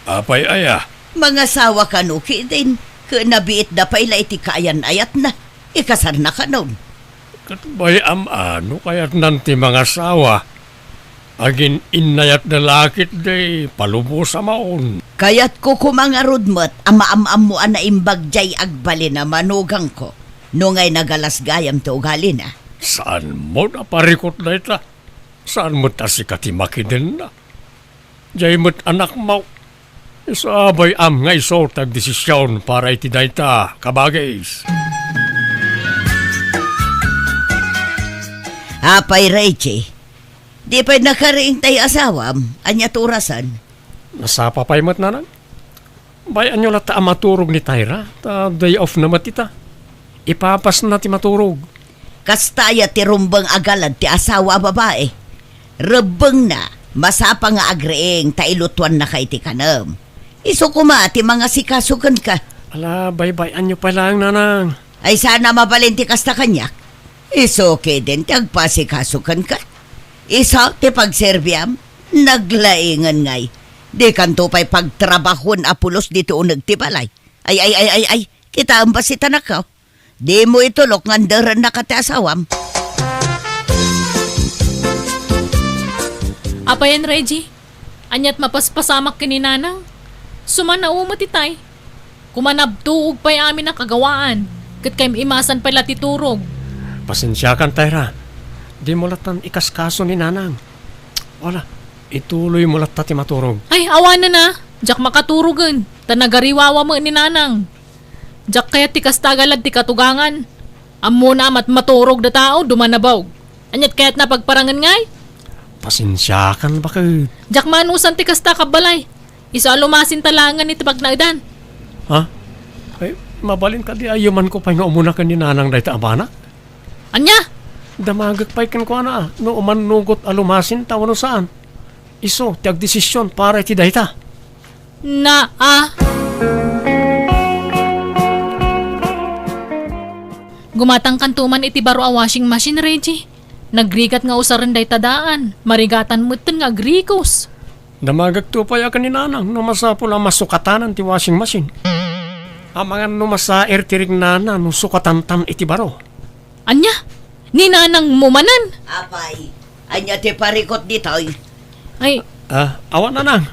Apay aya? Mangasawa kano ketdin, ket nabiitda pay la iti kaayan-ayatna. Ikasarna kanon. Ket bay-am a no kayatnan ti mangasawa. Agin-innayatda la ketdi, palubosa maon. Kayatko koma ngarud met a maam-ammo a naimbag diay agbalin a manugangko. No ngay nagalas gayam ti ugalina. Saan met a parikut dayta? Saan met a sika ti makidenna? Diay met anakmo. Isu a bay-am nga isu ti agdesision para iti dayta, kabagis. Apay, Reggie, di pay nakariing tay asawam? Ania ti orasen? Nasapa pay met, nanang. Bay-anyo latta a maturog ni Tyra, ta day off na met ita. Ipapasna ti maturog. Kasta aya ti rumbeng a galad ti asawa a babai. Rebbengna, masapa nga agriing ta ilutuannaka iti kanem. Isu koma ti mangasikaso kenka. Ala, baybay-anyo pay laeng, nanang. Ay, saan a mabalin ti kasta kaniak? Isu ketdin ti agpasikaso kenka. Isu ti pagserbiam, naglaingen ngay. Dikanto pay pagtrabahoen a pulos ditoy uneg ti balay. Ay, ay, ay, ay, ay, kitaem basta ti anakko. Dimo itulok nga anderennaka ti asawam. Apayen, Reggie? Aniat mapaspasamak ken ni Nanang? Sumanaw met itay. Koma nabtuog pay amin a kagawaan, ket kaim-imasan pay la ti turog. Pasensiakan, Tyra. Dimo lattan ikaskaso ni Nanang. Wala, ituloymo latta ti maturog. Ay, awanen a. Diak makaturogen, ta nagariwawa met ni Nanang. Diak kayat ti kasta a galad ti katugangan. Ammona a matmaturog da tao, dumanabog. Aniat kayatna a pagparangen ngay? Pasensiakan, baket. Diak maanusan ti kasta a kabbalay. Isu a lumasinta laengen iti pagnaedan. Ha? Ay, mabalin kadi a yumanko pay nga umuna ken ni Nanang dayta a banak? Ania? Damagek pay kenkuana a no umannugot a lumasinta wenno saan. Isu ti agdesision para iti dayta. Naa. Gumatangkanto man iti baro a washing machine, Reggie. Nagrigat nga usaren dayta daan. Marigatan metten nga agrikos. Damagekto pay a ken ni Nanang no masapul a masukatanan ti washing machine. Amangan no masair ti rignana no sukatantan iti baro. Ania? Ni Nanangmo manen? Apay, ania ti parikut ditoy? Ay. Ah, awan, Nanang.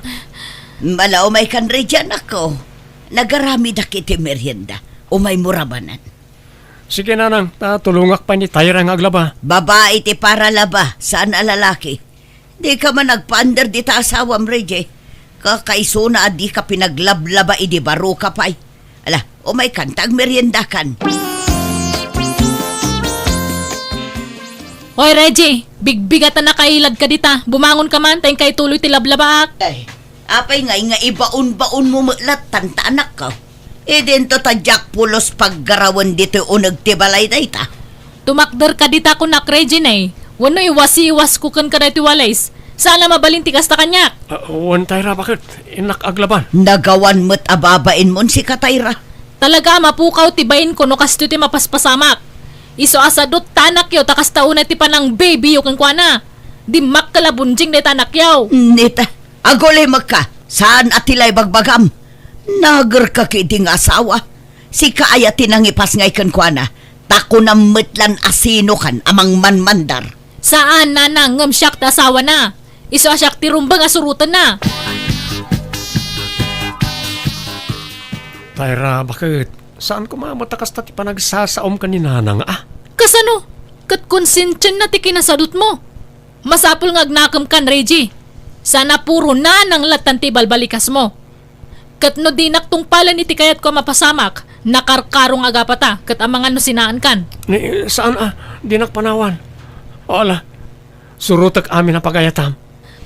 Ala, umaykan, Reggie, anakko. Nagaramidak iti merienda. Umaymo rabanen. Sige, Nanang, ta tulongak pay ni Tyra nga aglaba. Babai ti paralaba, saan a lalaki. Dika man agpander dita asawam, Reggie. Kakaisuna a dika pinaglablaba idi baroka pay. Ala, umaykan ta agmeriendakan. Hoy, Reggie, bigbigatan a kailadka dita. Bumangonka man, ta inka ituloy ti lablabaak. Ay, apay ngay nga ibaon-baonmo met lattan ta anakko? Idinto ta diak pulos paggarawen ditoy uneg ti balay dayta. Tumakderka dita kunak, Regine, wenno iwasiwasko kenka daytoy walis. Saan a mabalin ti kasta kaniak. Ah, wen, Tyra, baket? Innak aglaban. Nagawan met a babainmon sika, Tyra. Talaga a mapukaw ti bainko no kastoy ti mapaspasamak. Isu a sadut ti anakyo ta kasta unay ti panang-babyyo kenkuana. Dimmakkel a bunjing dayta anakyo. Nita, agulimekka. Saan a ti la ibagbagam? Nagerka ketdi nga asawa. Sika aya ti nangipasngay kenkuana, ta kunam met lan a sinokan a mangmanmandar. Saan, Nanang, ngem siak ti asawana. Isu a siak ti rumbeng a surotenna. Tyra, baket? Saan koma met a kasta ti panagsasaom ken ni Nanang, a? Kasano? Ket konsensianna ti kinasadutmo. Masapul nga agnakemkan, Reggie. Saan a puro Nanang lattan ti ibalbalikasmo. Ket no dinak tungpalen iti kayatko a mapasamak, nakarkaro nga agapata, ket amangan no sinaankan. Ni, saan a, dinak panawan. O, ala, surotek amin a pagayatam.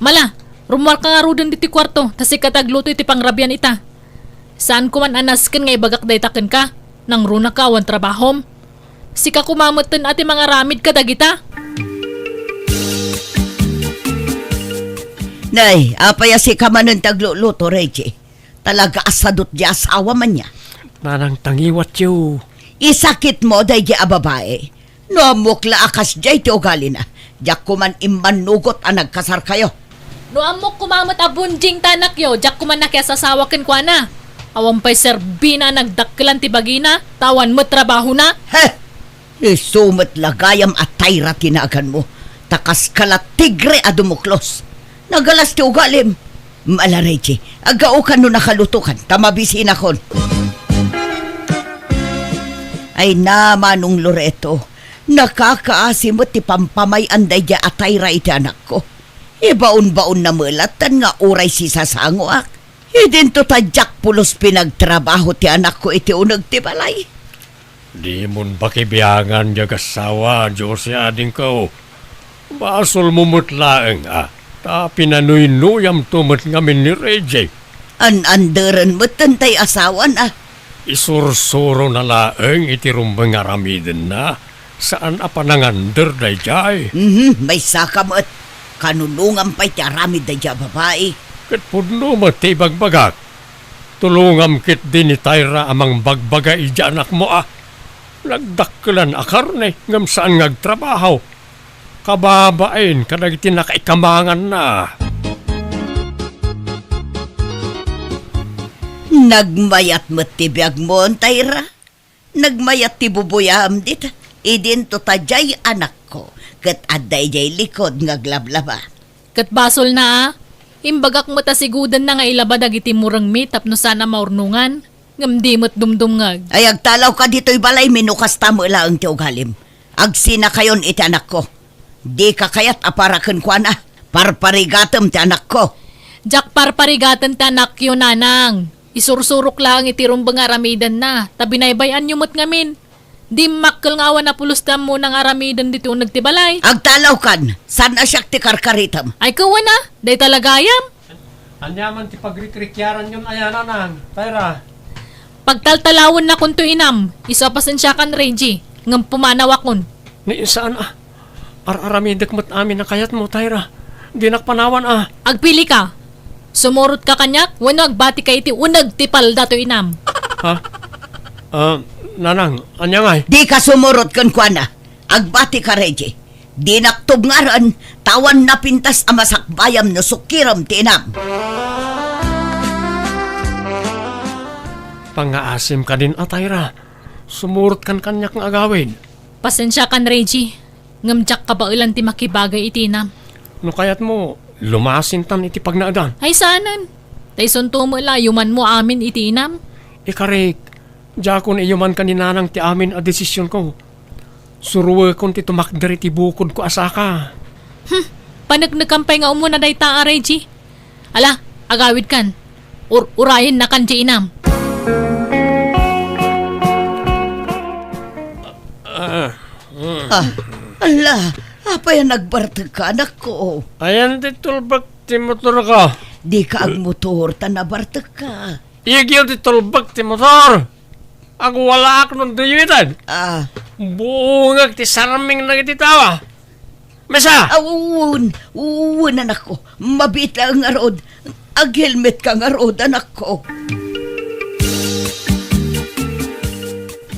Mala, rummuarka ngaruden ditoy kuarto, ta sika ti agluto iti pangrabian ita. Saan koman a nasken nga ibagak dayta kenka, nangrunaka awan trabahom. Sika koma metten a ti mangaramid kadagita. Nay, apay a sika manen ti agluluto, Reggie? Talaga a sadut ti asawam ania. Nanang, tangiwatyo. Isakitmo daydi a babai. No ammok la a kasdiay ti ugalina, diak koman immannugot a nagkasarkayo. No ammok koma met a bunjing ti anakyo, diak koman nakiasasawa kenkuana. Awan pay serbina a nagdakkelan ti bagina, ta awan met trabahona. He! Isu met la gayam a Tayra ti naganmo, ta kaska la tigre a dumuklos. Nagalas ti ugalim. Ala, Reggie, aggaokan no nakalutokan, ta mabisinakon. Ay na, Manong Loreto, nakakaasi met ti pampamay-an daydiay a Tayra iti anakko. Ibaon-baonna met latta nga uray sisasangoak. Idinto ta diak pulos pinagtrabaho ti anakko iti uneg ti balay. Dimon pakibiangan diay agassawa, Jose, adingko. Basolmo met laeng a ta pinanuynuyamto met ngamin ni Reggie. An-anderen metten tay asawan a. Isursurona laeng iti rumbeng nga aramidenna. Saan a panangander daydiay. Mhm, maysaka met. Kanunongam pay ti aramid daydiay a babai. Ket pudno met ti ibagbagak. Tulongam ketdi ni Tayra a mangbagbaga idiay anakmo a nagdakkelan a karne ngem saan nga agtrabaho. Kababain kadagiti nakaikamanganna. Nagmayat met ti biagmo, Tayra. Nagmayat ti bubuyam dita. Idinto ta diay anakko, ket adda idiay likod nga aglablaba. Ket basolna a. Imbagak met a sigudenna nga ilaba dagiti murengmi tapno saan a maurnongan, ngem di met dumdumngeg. Ay, agtalawka ditoy balaymi no kasta met laeng ti ugalim. Agsinakayon iti anakko. Dika kayat a para kenkuana. Parparigatem ti anakko. Diak parparigaten ti anakyo, nanang. Isursurok laeng iti rumbeng nga aramidenna, ta binaybay-anyo met ngamin. Dimmakkel nga awan a pulos ti ammona nga aramiden ditoy uneg ti balay. Agtalawkan, saan a siak ti karkaritem. Ay, kawana, dayta la gayam. Ania man ti pagrikrikiaranyon aya, nanang, Tayra? Pagtaltalawennakonto, inam, isu a pasensiakan, Reggie, ngem pumanawakon. Ni saan a, ar-aramidek met amin a kayatmo, Tayra. Dinak panawan a. Agpilika. Sumurotka kaniak wenno agbatika iti uneg ti palda toy inam. Ha? Ah, nanang, ania ngay? Dika sumurot kenkuana. Agbatika, Reggie. Dinak tubngaren, ta awan napintas a masakbayam no sukirem ti inam. Pangngaasim kadin a, Tayra. Sumurotkan kaniak nga agawid. Pasensiakan, Reggie. Ngem diak kabaelan ti makibagay iti inam. No kayatmo, lumasintan iti pagnaedan. Ay, saanen. Ta isunto met la, yumanmo amin iti inam. Ikarik, diakon iyumanka ni nanang ti amin a desisionko. Suroekon ti tumakder iti bukodko a saka. Hmm, paneknekan pay nga umuna dayta a, Reggie. Ala, agawidkan. Ur-, urayennakan ti inam. Ah, mm. Ah, ala, apay a nagbartekka, anakko? Ayan ti tulbek ti motorko. Dika agmotor ta nabartekka. Igyaw ti tulbek ti motor. Agwalaak no duyuitan. Ah. Buongek ti sarming dagiti tao. Mesa! Ah, wen, wen, anakko. Mabiit laeng ngarud. Aghelmetka ngarud, anakko.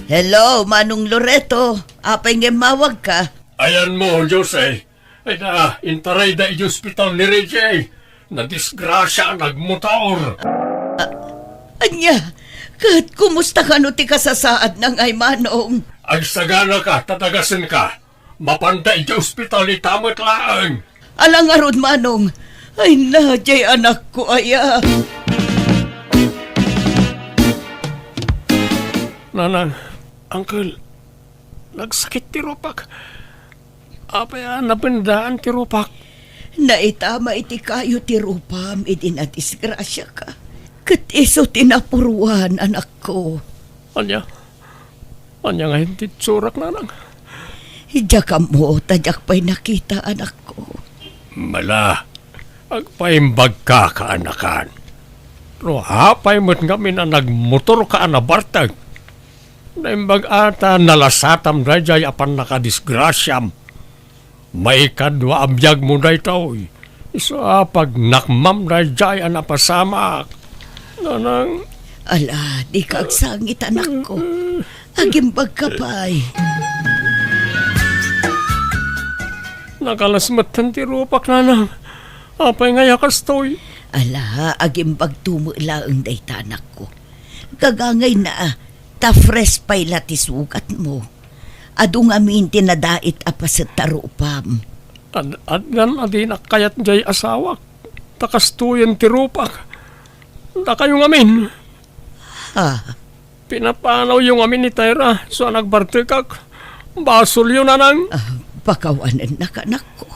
Hello, Manong Loreto. Apay nga immawagka? Ayanmo, Jose. Ay na, intarayda iti ospital ni Reggie. Nadisgrasia a nagmotor. Ah, ania? Ket kumusta kano ti kasasaadna ngay, Manong? Agsaganaka ta dagasenka. Mapanda idiay ospital ita met laeng. Ala ngarud, Manong. Ay na, diay anakko aya. Nanang, Uncle, nagsakit ti rupak. Apay a napendaan ti rupak? Naitama iti kayo ti rupam idi nadisgrasiaka. Ket isu ti napuruan, anakko. Ania? Ania ngayen ti itsurak, nanang? Diak ammo ta diak pay nakita, anakko. Mala, agpaimbagka, kaanakan. No apay met ngamin a nagmotorka a nabartek, naimbag a ta nalasatam daydiay a pannakadisgrasiam. Maikadua a biagmo daytoy. Isu a pagnakmam daydiay a napasamak. Nanang. Ala, dika agsangit, anakko. Agimbagka pay. Nakalas metten ti rupak, nanang. Apay ngay a kastoy? Ala, agimbagto met laeng dayta, anakko. Gagangayna, ta fresh pay la ti sugatmo. Adu ngamin ti nadait a paset ta rupam. Ad-, addan a dinak kayat jay asawak, ta kastoyen ti rupak. Dakayo ngamin. Ha? Pinapanawyo ngamin ni Tyra, isu a nagbartekak. Basolyo, nanang. Ah, pakawanennak, anakko.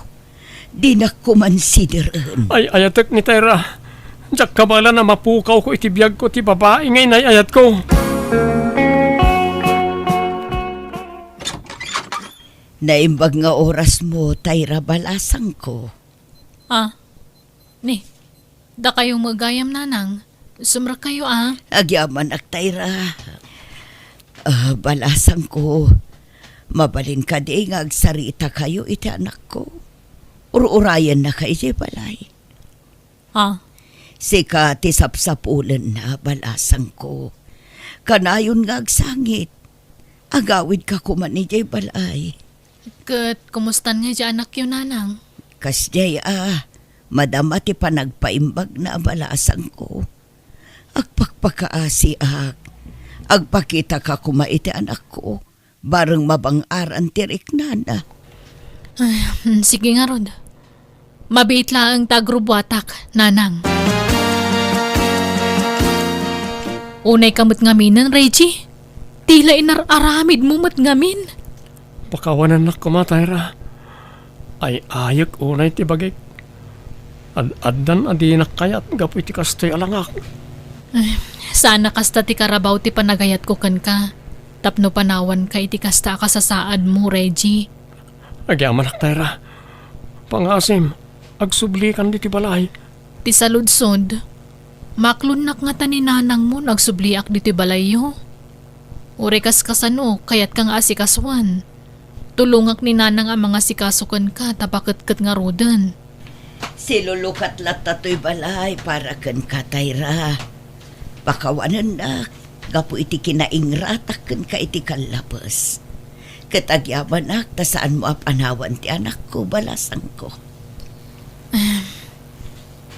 Dinak koma sideren. Ay-ayatek ni Tyra. Diak kabaelan a mapukawko iti biagko ti babai nga inay-ayatko. Naimbag nga orasmo, Tyra, balasangko. Ah, ni, dakayo met gayam, nanang. Sumrekkayo, a. Agyamanak, Tyra. Ah, balasangko, mabalin kadi nga agsaritakayo iti anakko? Ur-urayennaka idiay balay. Ah. Sika ti sapsapulenna, balasangko. Kanayon nga agsangit. Agawidka koma idiay balay. Ket kumustan nga diay anakyo, nanang? Kasdiay a, madama ti panagpaimbagna, balasangko. Agpakpakaasiak. Agpakitaka koma iti anakko. Bareng mabang-aran ti riknana. Ay, mm, sige ngarud. Mabiit laeng ta agrubuatak, nanang. Unayka met ngaminen, Reggie. Ti la inar-aramidmo met ngamin. Pakawanennak koma, Tyra. Ay-ayek unay ti bagik. Ad-addan a dinak kayat gapu iti kastoy a langak. Ay, saan a kasta ti karabaw ti panagayatko kenka tapno panawanka iti kasta a kasasaadmo, Reggie. Agyamanak, Tyra. Pangasim, agsublikan ditoy balay. Ti saludsod, maklonnak ngata ni nanangmo no agsubliak ditoy balayyo. Uray kas kasano, kayatka nga asikasuan. Tulongak ni nanang a mangasikaso kenka ta paketket ngaruden. Silulukat latta toy balay para kenka, Tyra. Pakawanennak gapu iti kinaingratak kenka iti kallapes. Ket agyamanak ta saanmo a panawan ti anakko, balasangko.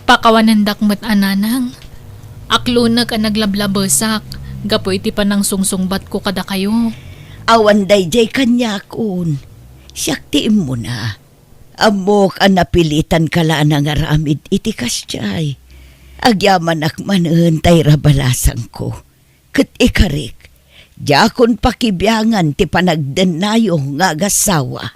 Pakawanendak met a, nanang. Aklonek a naglablabesak gapu iti panangsungsungbatko kadakayo. Awan daydiay kaniakon. Siak ti immuna. Ammok a napilitanka la a nangaramid iti kasdiay. Agyamanak manen, Tyra, balasangko. Ket ikarik, diakon pakibiangan ti panagdennayo nga agasawa.